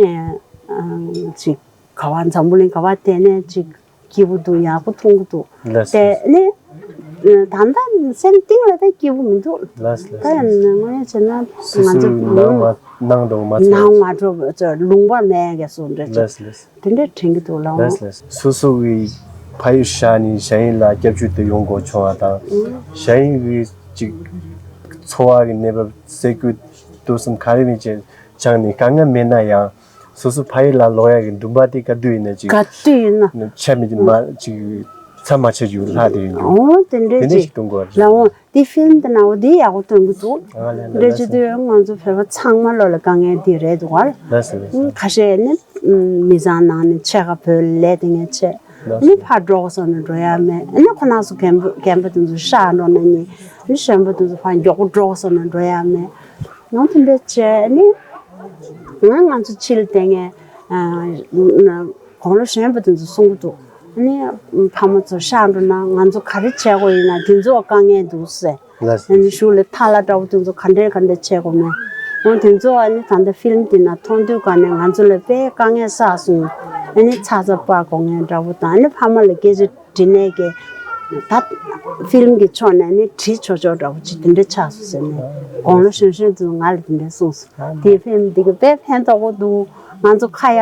ཅིག་ག་པར་འཛམ་བུ་གླིང་ག་པར་བསྡད་ནའི་ཅིག་སྐྱིད་པོ་འདུག་ཡག་པོ་མཐོང་གི་འདུག་ལགས་སོ། དེ་ནི་ད་ལྟ་སེམས་གཏིང་ལ་ད་སྐྱིད་པོ་མི་འདུག་ལགས་སོ། ད་ཡང་ན་དངོས་གནས་བྱས་ན་སོ་ང་ཚོ་སོའི་ནང་མ་ནང་དུ་མ་ཚོར། ནང་མ་འགྲོ་བ་ཚོ་ལུང་པ་མེད་ག་སོ་འདྲ་ཅིག་ལགས་སོ་ལགས་སོ། དེ་འདྲ་དྲན་གི་འདུག་ལགས། ལགས་སོ་ལགས་སོ། སོ་སོ་གི་ཕ་ཡུལ་བཞག་ནས་གཞན་ཡུལ་ལ་སྐྱབས་བཅོལ་དུ་ཡོང་དགོས་བྱུང་བ་དང་། གཞན་ཡུལ་གྱི་ཅིག་འཚོ་བ་གི་གནས་བབ་ཟས་གོས་འདུག་སེམས་ག་རེ་མིན་ཅིག་སྦྱངས་ནས་དཀའ་ངལ་མེད་ན་ཡང་། སོ་སོ་ཕ་ཡུལ་ལ་ལོག་ཡག་གི་འདུན་པ་དེ་ག་དུས་ཡིན་ན་ཅིག་ག་དུས་ཡིན་ན། ཆ་མི་མ་ཅིག་ཚ་མ་ཆ་རྒྱུ་ལྷག་དེ་ཡིན་རྒྱུ། འོ་དེ་འདྲས་དེ་འདྲས་ཅིག་ཞིག་གཏོང་དགོས་རེད། ལ་འོ་དེ་ཕིལམ་དེ་ན་འོ་དེ་ཡག་པོ་སྟོན་གི་འདུག་ཨ་ལས་ལས་འདྲ་ཅིག་དུས་ང་ཚོ་བོད་པ་ཚང་མ་ལོ་ལ་དཀའ་ངལ་དེ་རེད་འདུག་ག་ལ། ལགས་སོ་ལགས་སོ། ཁ་ཤས་ནི་མི་ཚང་ནང་ནས་ཆེ་ག་བོད་ལས་དེ་ངས་ཆེ། ནི་ཕར་འགྲོ་དགོས་བསམ་ན་འགྲོ་ཡག་མེད། ནི་ཁོ་རང་ཚོ་རྒན་པོ་རྒན་པོ་དེ་ཚོ་གཤགས་འགྲོ་ན་ནི་ནི་གཞོན་པ་དེ་ཚོ་ཕར་མགྱོགས་པོ་འགྲོ་དགོས་བསམ་ན་འགྲོ་ཡག་མེད། ཡང་དེ་འདྲ་བྱས་ནི་ང་ང་ཚོ་ཕྱི་ལ་བསྡད་མཁན་དགུང་ལོ་གཞོན་པ་དེ་ཚོ་གསུང་གི་འདུག་ནི་ཕ་མ་ཚོ་གཤགས་འགྲོ་ན་ང་ཚོ་ག་རེ་བྱེད་དགོས་ཡིན་ན་དེ་ཚོ་དཀའ་ངལ་འདུག་ཟེར། ལགས་སོ། ཨ་ནི་གཞུག་ལ་ཐ་ལ་འདྲ་བོ་དེ་ཚོ་ག་འདྲས་ག་འདྲས་བྱེད་དགོས་མེད། འོ་དེ་ཚོ་ཨ་ནི་ད་ལྟ་ཕིལམ་དེ་ན་མཐོང་དུས་ག་ནས་ང་ཚོ་ལ་དཔེ་དཀའ་ངལ་བསགས་སོང་། ཨ་ནི་ཚ་ཚ་སྤར་དགོས་མཁན་འདྲ་བོ་དང་ཨ་ནི་ཕ་མ་ལ་སྐད་ཆ་དྲི་ནས་ཀྱི་ད་ཕིལམ་གྱི་ཕྱོགས་ནས་ཨ་ནི་དྲི་ཆོག་ཆོག་འདྲ་བོ་ཅིག་དེ་འདྲས་ཆགས་སོང་ཟེར་ནས་དགུང་ལོ་གཞོན་གཞོན་དེ་ཚོ་ང་ལ་དེ་འདྲས་གསུངས་སོང་། དེ་ཕིལམ་འདི་གི་དཔེ་ཕན་ཐོགས་པོ་འདུག་ང་ཚོ་ཁ་ཡ་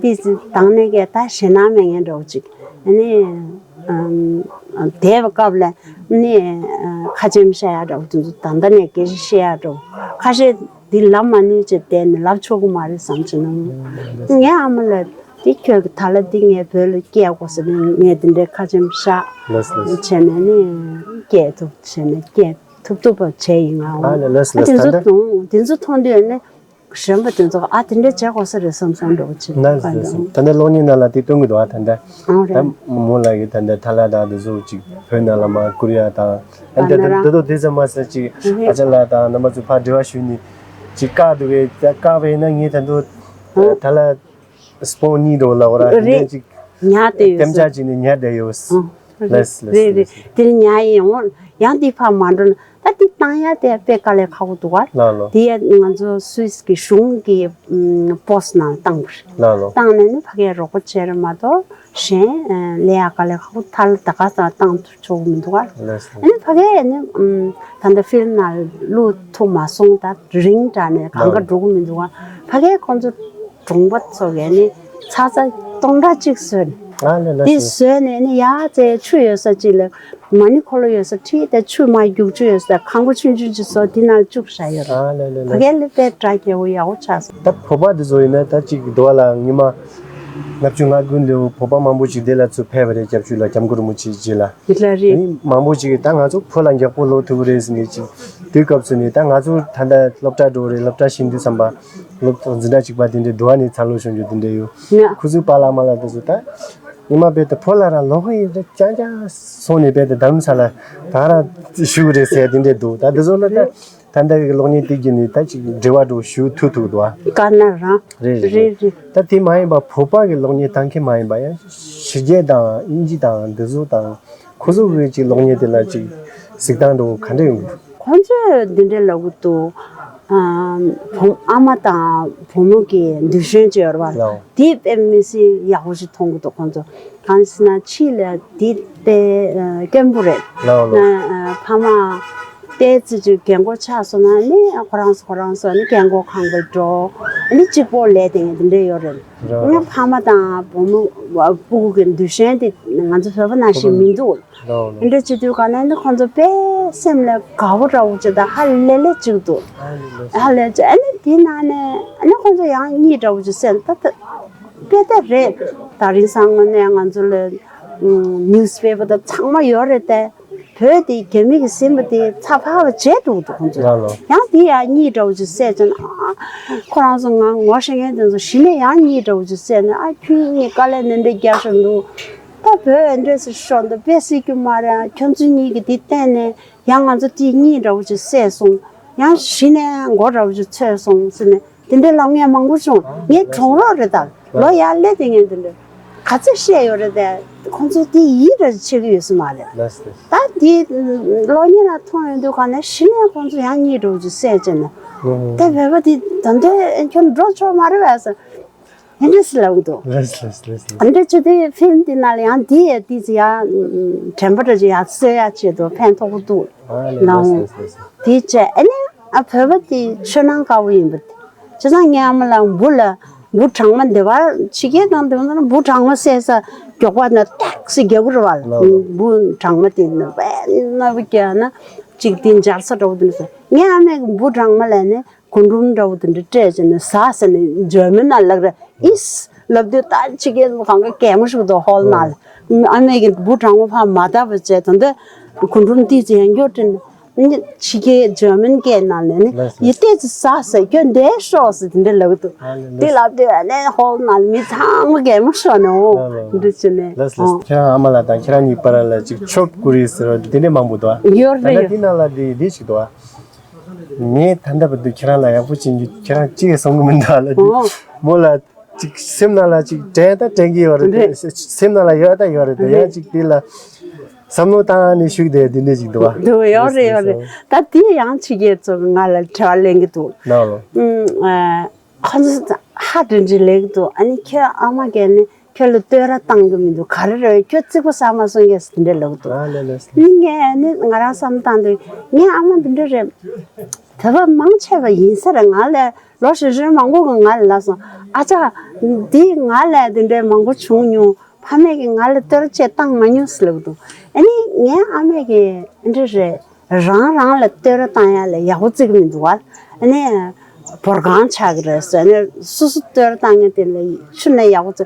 ཏི་ཙི་དང་ནས་ཀྱི་ད་ཞེད་སྣང་མེད་མཁན་འདྲ་བོ་ཅིག་ཨ་ནི། བསྡད་པའི་སྐབས་ལ་ནི་ཁ་ཆེམས་བཤད་ཡག་འདྲ་བོ་དེ་ཚོ་ད་ལྟ་ནས་སྐད་ཆ་བཤད་ཡག་འདྲ་བོ་ཁ་ཤས་འདི་ལབ་མ་ནུས་བྱས་བསྡད་ནས་ལབ་ཆོག་གི་མ་རེད་བསམ་བྱས་ན། ངའི་ཨ་མ་ལ་ དེ་ཁྱོད་ཀྱི་ཐ་ལ་འདི་ངས་བོད་ལ་སྐྱེལ་དགོས་ཟེར་ནས་ངས་དེ་འདྲའི་ཁ་ཆེམས་བཞག་ལགས་ལགས། བྱས་ནས་ནི་སྐྱེལ་ཐུབ་བྱས་ནས་སྐྱེལ་ཐུབ་ཐུབ་པ་བྱས་ཡིན་ང་། ཨ་ལགས་ལགས་ཨ་དེ་ལགས། ད་ཚོ་ལྟ་མཐོང་དེ་ཚོ་མཐོང་དུས་ནི་གཞོན་པ་དེ་ཚོ་ཨ་དེ་འདྲ་བྱེད་དགོས་ས་རེད་བསམ་བསམ་འགྲོ་གི་ཆེད་ལགས་ལགས་ལགས། ད་ལྟ་གློག་བརྙན་ནང་ལ་དེ་སྟོན་གི་འདུག་ཨ་ད་ལྟ་ཨང་ད་རེད། མོ་ལ་ཡི་ད་ལྟ་ཐ་ལ་དང་དེ་ཚོ་ཅིག་བོད་ནང་ལ་མ་ཀོ་རི་ཡ་དང་ཨ་ད་ལྟ་ད་ལྟ་དེ་ཙམ་མ་ཟད་ཅིག་ཨ་ཅག་ལགས་དང་རྣམ་པ་ཚོ་ཕར་འབྲེལ་བ་ཞུས་ནས་ཅིག་བཀག་འདུག་གས། ད་བཀག་པ་ཡིན་ན་ངས་ད་ལྟ་ཐ་ལ། སྤོན་གཉིས་འགྲོ་ལ་འོ་ར་རེད། དེ་ཅིག་ཉར་བསྡད་ཡོད་ལྟེམ་ཅག་ཅིག་ནས་ཉར་བསྡད་ཡོད། ཨང་། ལེས་ལེས་རེད་རེད། དེ་ནི་ཉར་ཡིན་འོང་ཡང་འདི་ཕར་མ་འགྲོ་ན་ད་འདི་བཏང་ཡ་དེ་དཔེ་དཀའ་ལས་ཁག་པོ་འདུག་ག་ལགས་ལོ། དེ་ཡ་ང་ཚོ་སུད་སི་གི་གཞུང་གི་པོ་སི་ནང་བཏང་པ་རེད། ལགས་ལོ། བཏང་ནས་ནི་ཕ་གིར་རོགས་པ་བྱས་རེད་མ་གཏོགས་གཞན་ལས་ཡ་དཀའ་ལས་ཁག་པོ་ཐལ་ད་ག་ས་བཏང་ཐུབ་ཆོག་གི་མི་འདུག་ག་ལེས་ལེས། ཨ་ནི་ཕ་གིར་ནི་ད་ལྟ་ཕིལ་མ་ནང་བླུག་ཐུབ་མ་སོང་ད་རིང་དྲགས་ནས་གང་ག་ལགས་འགྲོ་གི་མི་འདུག་ག་ཕ་གིར་ཁོང་ཚོ། གྲོང་པ་ཚོ་གས་ནི་ཚ་ཚ་སྟོང་ཕྲག་གཅིག་བཟོས་ནས། ཨ་ལེ་ལེ་དེ་ལེ། བཟོས་ནས་ནི་ཡ་ཙེ་ཆུ་ཡོད་ས་ཅིག་ལ་མ་ཎི་འཁོར་ལོ་ཡོད་ས་ཁྲིད་དེ་ཆུ་མ་རྒྱུག་ཆུ་ཡོད་ས་ཁང་པ་ཆུང་ཆུང་ཅིག་བཟོ་དེ་ནང་བཅུག་བཞག་ཡོད་རེད། ཨ་ལེ་ལེ་ཕ་ལེ། གས་ལ་དཔེ་དྲག་རྒྱལ་པོ་ཡག་པོ་ཆགས་སོང་། ད་བོད་པ་འདི་ཚོ་ཡིན་ན་ད་ཅིག་འདུག་བ་ལ་ཉི་མ་ལྔ་བཅུ་ང་དགུ་ལོའི་བོད་པ་མང་པོ་ཅིག་འདི་ལ་ཚུར་ཕེབས་པ་རེད། སྐྱབས་བཅོལ་ལ་སྐྱབས་མགོན་རིན་པོ་ཆེའི་རྗེས་ལ། ཡིད་ལ་རེད། མི་མང་པོ་ཅིག་གིས་ད་ང་ཚོ་བོད་ལ་མགྱོགས་པོ་ལོག་ཐུབ་ཀྱི་རེད་ཟེར་ནས་ཅིག་དུས་སྐབས་སུ་ནས་ད་ང་ཚོ་ད་ལྟ་སློབ་གྲྭ་འགྲོ་རེད། སློབ་གྲྭ་ཤེས་དུས་ཙམ་པ་སློབ་འཛིན་གྲྭ་གཅིག་པ་དེ་འདྲའི་འགྲོ་བ་ནས་འཚར་ལོངས་བྱུང་རྒྱུ་དེ་འདྲ་ཡོད། ང་ཁོ་ཚོའི་པཱ་ལགས་མ་ལགས་དེ་ཚོ་ད་ཉི་མ་རྦད་དེ་བོད་ལ་རང་ལོག་གི་ཡིན་ད་ཅང་ཅང་སོང་ནས་རྦད་དེ་རྡ་རམ་ས་ལ་ད་རང་བཞུགས་རེད་ཟེར་དེ་འདྲ་འདུག་ད་དེ་ཚོ་ལ་ད་ད་ལྟ་གི་གློག་བརྙན་དེ་བརྒྱུད་ནས་ད་ཅིག་འབྲེལ་བ་འགྲོ་ཞུ་ཐུབ་ཐུབ་འདུག་ཨ། དཀར་ནག་རང་རེད་རེད་རེད། རེད་རེད། ད་དེ་མ་ཡིན་པ་བོད་པ་གི་གློག་བརྙན་ད་མཁན་མ་ཡིན་པ་ཡང་ཕྱི་རྒྱལ་དང་དབྱིན་ཇི་དང་འདི་ཚོ་དང་། ཁོ་ཚོ་གིས་ཅིག་གློག་བརྙན་དེ་ལ་ཅིག་གཟིགས་སྟངས་འདྲ་བོ་ག་འདྲ་ཡོང་གི་འདུག་ཁོ་ཚོས་འདི་འདྲའི་ལབ་གི་འདུག་ཨ་བུ་ཨ་མ་དང་བུ་མོ་གི་འདུ་ཤེས་ཅིག་ཡོད་རེད་བ། ལའོ། དེ་དཔེ་མི་སྲིད་ཡག་པོ་ཞིག་མཐོང་གི་འདུག་ཁོ་ཚོ་གང་ཟེར་ན་ཕྱི་ལ་དེ་དཔེ་ཨ་སྐྱོན་པོ་རེད། ལའོ་ལའོ། ན་ཨ་ཕ་མ་ཏོག་ཙམ་ཅིག་རྒན་གོག་ཆགས་སོང་ན་ནི་ཁོ་རང་ཚོ་ཁོ་རང་ཚོ་ནི་རྒན་གོག་ཁང་པར་འགྲོ་ནི་གཅིག་པོ་ལས་དེ་འདི་འདྲ་ཡོད་རེད། རེད། ནི་ཕ་མ་དང་བུ་མོ་བ་སྤུ་གུ་གི་འདུ་ཤེས་དེ་ང་ཚོ་བོད་པ་ནང་བཞིན་མི་འདུག་ལའོ་ལའོ། འདི་འདྲ་བྱེད་དུས་ག་ནས་ནི་ཁོང་ཚོ་དཔེ་སེམས་ལ་དགའ་པོ་འདྲ་བོ་ཅིག་དང་ཧ་ལས་ལས་ཅིག་འདུག་ཨ་ནི་ལོ། ཧ་ལས་ཅིག་ཨ་ནི་དེ་ནང་ནས་ཨ་ནི་ཁོང་ཚོ་ཡང་གཉིད་འདྲ་བོ་ཅིག་སད་ད་ད་དཔེ་ད་རེད། ད་རིང་སང་ངོ་ནས་ང་ཚོ་ལ་ནིའུ་སི་པེ་པར་དང་ཚང་མ་ཡོད་རེད་དེ། བོད་དེ་རྒྱ་མི་གིས་ཟིན་པ་དེ་ཚ་ཕག་པ་བྱས་འདུག་འདུག་ཁོང་ཚོས། ལ་ལོ། ཡང་དེ་ཡང་གཉིད་འདྲ་བོ་ཅིག་སད་ཅེ་ན་ཨ། ཁོ་རང་ཚོ་ང་ངོ་ཤེས་མཁན་དེ་ཚོ་གཞི་ནས་ཡང་གཉིད་འདྲ་བོ་ཅིག་སད་ནས་ཨ་ཁྱོད་གཉིས་དཀའ་ལས་ནན་ཏན་རྒྱག་བཞིན་འདུག་ད་བོད་འདྲས་སུ་ཤོར་འདུག་དཔེ་སྲིད་རྒྱུ་མ་རེད། ཨ་ཁྱོད་ཚོ་གཉིས་ཀྱིས་དེ་བལྟས་ནས་ཡང་ང་ཚོ་དེ་གཉིད་འདྲ་བོ་ཅིག་སད་སོང་། ཡང་གཞི་ནས་མགོ་འདྲ་བོ་ཅིག་ཚོས་སོང་ཟེར་ནས། དེ་འདྲའི་ལབ་མཁན་མང་པོ་བྱུང་། ངའི་གྲོང་རོགས་རེད་ད། ལོ་ཡར་སླེབས་དེ་ངས་དེ་འདྲ་ག་ཚོད་བཤད་ཡོད་རེད་དེ། ཁོང་ཚོས་དེ་ཡིད་ར་ཆེས་ཀྱི་ཡོད་ས་མ་རེད། ལགས་སོ། ད་དེ་གློག་བརྙན་ལ་མཐོང་ཡོང་དུས་ག་ནས་གཞི་ནས་ཁོང་ཚོ་ཡང་གཉིད་འདྲ་བོ་ཅིག་སད་བྱས་ནས། ཨོ། དེ་བོད་པ་དེ་ད་འདོད་ཁྱོད་འགྲོ་ཆོག་མ་རེད་བས་ཟེར། དེ་འདྲ་ཟེར་ལབ་འདུག་ལགས་སོ་ལགས་སོ། དེ་འདྲ་བྱས་དུས་ཕིལམ་དེ་ནང་ལ་ཡང་དེ་ཡ་དེ་ཚོ་ཡང་དྲན་པ་འདྲ་ཅིག་ཡང་གསོ་ཡ་ཆེད་དུ་ཕན་ཐོགས་པོ་འདུག་ཨ་ལེ་ལགས་སོ་ལགས་སོ། དེ་བྱས་ཨ་ནི། ཨ་བོད་པ་དེ་ཆོས་ནང་དཀར་པོ་ཡིན་པ་དེ། བྱས་ཙང་ངའི་ཨ་མ་ལགས་འབུ་ལ་འབུ་གྲང་མ་འདི་བར་ཕྱི་རྒྱལ་དང་དེ་བར་འབུ་གྲང་མ་བསད་ས་མགྱོགས་པ་ན་ཏེག་སེ་རྒྱག་གི་རེད་བ། ལགས། འབུ་གྲང་མ་དེ་ནི་བས་ན་བུ་རྒྱག་ན་གཅིག་དེ་འབྱར་ས་འདྲ་བོ་དེ་ནི་ས། ངའི་ཨ་མས་གི་འབུ་གྲང་མ་ལས་ནི་རྒུན་འབྲུམ་འདྲ་བོ་དེ་འདྲ་སྤྲད་བྱས་ནས་ཟ་ཟེར་ནས་འཇར་མན་ན་ལབ་རེད། ཨིས་ལབ་དུས་ད་ཕྱི་རྒྱལ་གང་ག་གད་མོ་ཤོར་འདུག་ཧོལ་ནང་ལ། ཨ་མས་གི་འབུ་གྲང་མ་ཕར་མ་བཏབ་པ་བྱས་ད་འདི་རྒུན་འབྲུམ་ཏོག་ཙམ་ཡང་མགྱོགས་སྤྲད་ནས། ནི་ཕྱི་རྒྱལ་འཇར་མན་སྐད་ནང་ནས་ནི་ལགས་སོ། ཡི་ཏོག་ཙམ་ཟ་ཟེར་ཁྱོད་འདིར་ཤོག་ཟེར་དེ་འདྲ་ལབ་ཀྱི་འདུག་ཨ་ལེ་ལེ། དེ་ལབ་དུས་ཨ་ནི་ཧོལ་ནང་མི་ཚང་མ་གད་མོ་ཤོར་ནས་འོང་། ལགས་ལགས། འདི་བྱས་ནས་ལགས་ལགས། འོང་། ཁྱེད་རང་ཨ་མ་ལགས་དང་ཁྱེད་རང་གཉིས་བར་ལ་ཅིག་ཆོབ་ཀུ་རེ་ཟེར་བ་དེ་འདྲ་མང་པོ་འདུག་ཡོད་རེད། ད་ལྟ་ཡོད། དེ་ནང་ལ་དེ་དེ་ཞིག་འདུག་ངས་ད་ལྟ་བར་དུ་ཁྱེད་རང་ལ་ཡག་པོ་བྱེད་རྒྱུ་ཁྱེད་རང་གཅིག་གིས་གསུང་གི་མི་འདུག་ལ་དེ་འོང་། མོ་ལ། ཅིག་སེམས་ནང་ལ་ཅིག་དྲན་ད་དྲན་གྱི་ཡོད་རེད་དེ། རེད། སེམས་ནང་ལ་ཡོད་ད་ཡོད་རེད་དེ། རེད། ཡང་ཅིག་དེ་ལ་བསམ་བློ་བཏང་ནས་བཞུགས་དེ་འདི་འདྲ་ཅིག་འདུག་བ། འདུག་ཡོད་རེད་ཡོད་རེད། ད་དེ་ཡང་ཕྱི་རྒྱལ་ཚོ་ང་ལ་དྲི་བ་ལེན་གྱི་འདུག་ལགས་ལགས། ཨུམ། ཨ། ཁོ་ཚོ་ཧ་ཏན་ཏན་ལེགས་འདུག་ཨ་ནི་ཁྱོད་ཨ་མ་གས་ནི་ཁྱོད་ལ་བསྟོད་ར་བཏང་གི་མི་འདུག་ག་རེ་རེད། ཁྱོད་རྩིག་པ་ཟ་མ་སོང་གས་དེ་འདྲ་ལབ་འདུག་ཨ་ལེ་ལེ། ནི་ངས་ནི་ང་རང་བསམ་བཏང་དུས་ངའི་ཨ་མ་འདི་འདྲ་རེད། བོད་པ་མང་ཆེ་བ་ཡིན་ས་རེད། ང་ལས་ལོ་ཧྲིལ་ཧྲིལ་མང་པོ་གི་ང་ལ་ལབ་སོང་། ཨ་ཅག་འདི་ང་ལས་འདི་འདྲའི་མང་པོ་བྱུང་མྱོང་། ཕ་མས་ཀྱིས་ང་ལ་བསྟོད་ར་ཅིག་བཏང་མ་མྱོང་ཟེར་ལབ་འདུག་ཨ་ནི་ངའི་ཨ་མས་ཀྱིས་འདི་འདྲ་རེད། རང་རང་ལ་བསྟོད་ར་བཏང་ཡ་ལ་ཡག་པོ་བརྩི་གི་མི་འདུག་བ། ཨ་ནི་བོར་གང་ཆགས་ཀྱི་རེད་ཟེར་ནས་སོ་སོ་བསྟོད་ར་བཏང་མཁན་དེ་ལ་ཆུ་ནས་ཡག་པོ་བརྩི།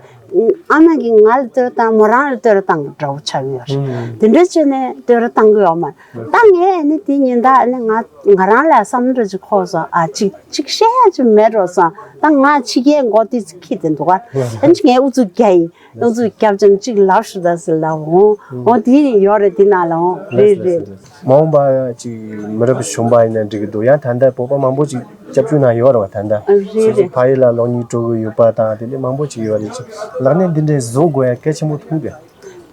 ཨ་མ་གིས་ང་ལ་བསྟོད་བཏང་མོ་རང་ལ་བསྟོད་བཏང་གི་འདྲ་བོ་ཆགས་ཡོད་རེད། དེ་འདྲ་བྱས་ནས་བསྟོད་བཏང་གི་ཡོད་མ་རེད། ད་ངས་ཨ་ནི་དེ་ཉིན་ད་ཨ་ནི་ང་ང་རང་ལ་བསམ་བློ་ཅིག་འཁོར་སོང་། ཨ་ཅིག་ཅིག་བཤད་ཡ་ཅིག་མེད་འགྲོ་སོང་། ད་ང་ཕྱི་རྒྱལ་མགོ་ཏིག་ཙི་འཁྱེར་དེ་འདུག་ག་ཨ་ནི་ངས་ཨུ་ཚུགས་རྒྱག་ཡིན། ཨུ་ཚུགས་རྒྱབ་ཅིང་ཅིག་ལབ་ཤོག་ད་ཟེར་ལབ་འོང་། འོ་དེ་ཡོད་རེད། དེ་ནང་ལ་འོང་། རེད་རེད། མ་འོངས་པ་ཅིག་མི་རབས་གཞོན་པ་ཡིན་ན་འགྲིག་གི་འདུག་ཡང་ད་ལྟ་བོད་པ་མང་པོ་ཅིག་སྐྱབས་བཅོལ་ནང་ཡོད་རེད་བ། ད་ལྟ་རེད་སོ་སོ་རེད། ཕ་ཡུལ་ལ་སློབ་གཉེར་འགྲོ་གི་ཡོད་པ་དང་དེ་འདྲ་མང་པོ་ཅིག་ཡོད་རེད། ཅིག་ལག་ལེན་འདི་འདྲའི་བཟོ་དགོས་ཡ་གལ་ཆེན་པོ་མཐོང་གི་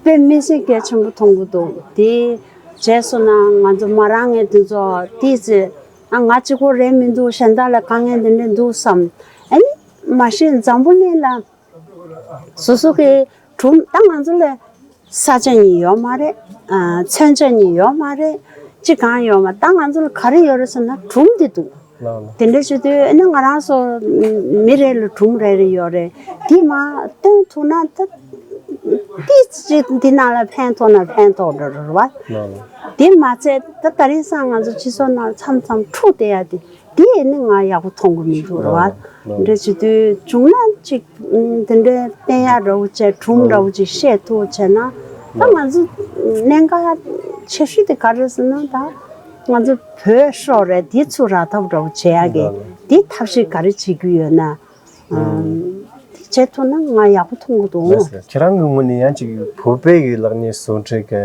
དཔེ་མི་སྲིད་གལ་ཆེན་པོ་མཐོང་གི་འདུག་དེ་བྱས་སོང་ན་ང་ཚོ་མ་རང་ངས་དེ་ཚོ་ཏིག་ཙི་ཨ་ང་གཅིག་པོ་རེད་མི་འདུག་གཞན་དག་ལ་དཀའ་ངལ་འདི་འདྲ་འདུག་བསམ། ཨ་ནི་མ་གཞི་འཛམ་བུ་གླིང་ལ་སོ་སོ་གི་སྒྲུང་ད་ང་ཚོ་ལ་ས་ཆ་གཉིས་ཡོད་མ་རེད། ཨ་མཚོན་ཆ་གཉིས་ཡོད་མ་རེད། ཅི་གང་ཡོད་མ། ད་ང་ཚོ་ལ་ག་རེ་ཡོད་རེད་ཟེར་ན་སྒྲུང་འདི་འདུག་ལགས་ལགས། དེ་འདྲ་བྱེད་དུས་ཨ་ནི་ང་རང་ཚོ་མི་རེ་ལ་སྒྲུང་རེ་རེ་ཡོད་རེད། དེ་མར་སྟོན་ཐུབ་ན་ད་ཏིག་ཙི་འདི་ནང་ལ་ཕན་ཐོགས་ན་ཕན་ཐོགས་འགྲོ་རེད་བ། ལགས་ལགས། དེ་མ་ཚད་ད་དེང་སང་ང་ཚོ་སྤྱི་ཚོགས་ནང་མཚམས་མཚམས་འཁྲུག་བསྡད་ཡ་དེ། དེ་ནི་ང་ཡག་པོ་མཐོང་གི་མི་འདུག་རེད་བ། ལགས་ལགས། འདྲ་བྱེད་དུས་བྱུང་ན་ཅིག་དེ་འདྲའི་བསྟན་ཡག་འདྲ་བོ་བྱས་སྒྲུང་འདྲ་བོ་ཅིག་བཤད་ཐུབ་བྱས་ན་ད་ང་ཚོ་གནད་འགག་ཆེ་ཤོས་དེ་ག་རེ་ཟེར་ན་ད་ང་ཚོ་བོད་ཤོག་རེད། དེ་ཚུར་རག་ཐབས་འདྲ་བོ་བྱེད་ཡག་གི་ལགས་ལགས། དེ་ཐབས་ཤེས་ག་རེ་བྱེད་རྒྱུ་ཡོད་ན་དེ་བྱེད་ཐུབ་ན་ང་ཡག་པོ་མཐོང་གི་འདུག་ལགས་ལགས། ཁྱེད་རང་གི་ངོས་ནས་ཡང་ཅིག་བོད་པའི་གི་ལག་གཉེར་བཟོ་གྲྭའི་གི་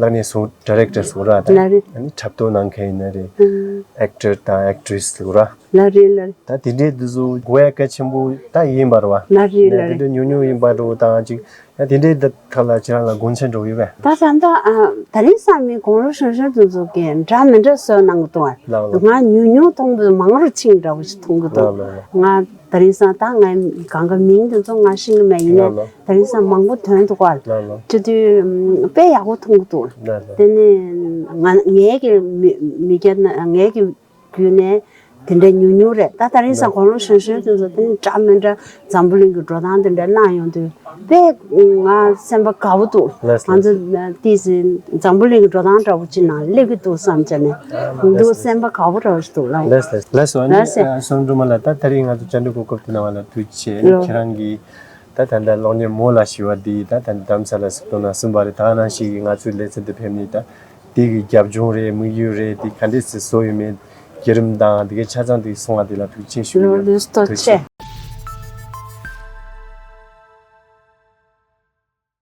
ལག་གཉེར་བཟོ་ཌི་རེག་ཊར་ཟེར་ར་ད། ལགས་རེད། ཨ་ནི་འཁྲབ་སྟོན་གནང་མཁན་ཡིན་ན་རེད། ཨུམ། ཨེག་ཊར་དང་ཨེག་ཊི་རེ་སི་ཟེར་ར། ལགས་རེད་ལགས་རེད། ད་དེ་འདྲའི་འདི་ཚོ་དགོས་ཡ་གལ་ཆེན་པོ་ད་ཡིན་པ་རེད་བ། ལགས་རེད་ལགས་རེད། དེ་འདྲའི་ཉུང་ཉུང་ཡིན་པ་འདྲ་བོ་དང་ཅིག་ཡང་དེ་འདྲའི་འདི་ཐད་ལ་ཁྱེད་རང་ལ་དགོངས་འཆར་འདྲ་བོ་ཡོད་པས། ད་ད་ལྟ་ཨ་དེ་རིང་སང་མི་དགུང་ལོ་གཞོན་གཞོན་དེ་ཚོ་གིས་འདྲ་མི་འདྲ་བཟོས་གནང་གི་འདུག་ཨ། ལགས་ལགས། ང་ཉུང་ཉུང་མཐོང་དུས་མང་རུ་ཕྱིན་འདྲ་བོ་ཞིག་མཐོང་གི་འདུག་ལགས་ལགས་ལགས། ང་དེ་རིང་སང་ད་ངའི་གང་ག་མིང་དེ་ཚོ་ང་ཤེས་ཀྱི་མེད། ཡིན་ནའི་ལགས་ལགས། དེ་རིང་སང་མང་པོ་ཐོན་འདུག་ག་ལགས་ལགས། བྱེད་དུས་དཔེ་ཡག་པོ་མཐོང་གི་འདུག་ལགས་ལགས། དེ་ནས་ང་ངའི་གི་མི་མི་སྐྱ་ན་ངའི་གི་བརྒྱུད་ནས་དེ་འདྲ་ཉུང་ཉུང་རེད། ད་དེ་རིང་སང་ལགས། དགུང་ལོ་གཞོན་གཞོན་དེ་ཚོ་དེ་ནི་འདྲ་མི་འདྲ་འཛམ་བུ་གླིང་གི་འགྲོ་སྟངས་དེ་འདྲ་གནང་ཡོང་དུས་དཔེ་ང་སེམས་པ་དགའ་པོ་འདུག་ལགས་ང་ཚོ་ལགས། ཏིག་ཙི་འཛམ་བུ་གླིང་གི་འགྲོ་སྟངས་འདྲ་བོ་ཅིག་ནང་སླེབས་ཀྱི་འདུག་བསམ་བྱས་ནས་ལགས་འདུག་ལགས། སེམས་པ་དགའ་པོ་འདྲ་བོ་ཞིག་འདུག་ལགས། ལགས་ལགས། ལགས་སོ། ཨ་ནི་ལགས་སོ། ཨ་བསོད་ནམས་སྒྲོལ་མ་ལགས། ད་དེ་རིང་ང་ཚོ་བཅར་འདྲི་གོ་སྐབས་དེ་གནང་བ་ལ་ཐུགས་རྗེ་ཆེ། ཨ་ནི་ལགས། ཁྱེད་རང་གིས་ད་ད་ལྟ་གློག་བརྙན་མོ་ལ་ཞེས་པ་འདི་ད་ད་རྡ་རམ་ས་ལ་སུད་ཏོ་ན་གསུངས་པ་རེད། ད་ནང་བཞིན་གྱི་ང་ཚོའི་ལེ་ཚན་དུ་ཕེབས་ནས་ད་དེ་གི་རྒྱབ་ལྗོངས་རེད། དམིགས་ཡུལ་རེད། དེ་ག་འདྲས་སེ་བཟོ་ཡོད་མེད་བརྒྱུད་རིམ་དང་དེ་གའི་ཆ་ཚང་དེ་གསུང་བ་དེ་ལ་ཐུགས་རྗེ་ཆེ་ཞུ་གི་ཡོད། ལགས་ཐུགས་རྗེ་ཆེ།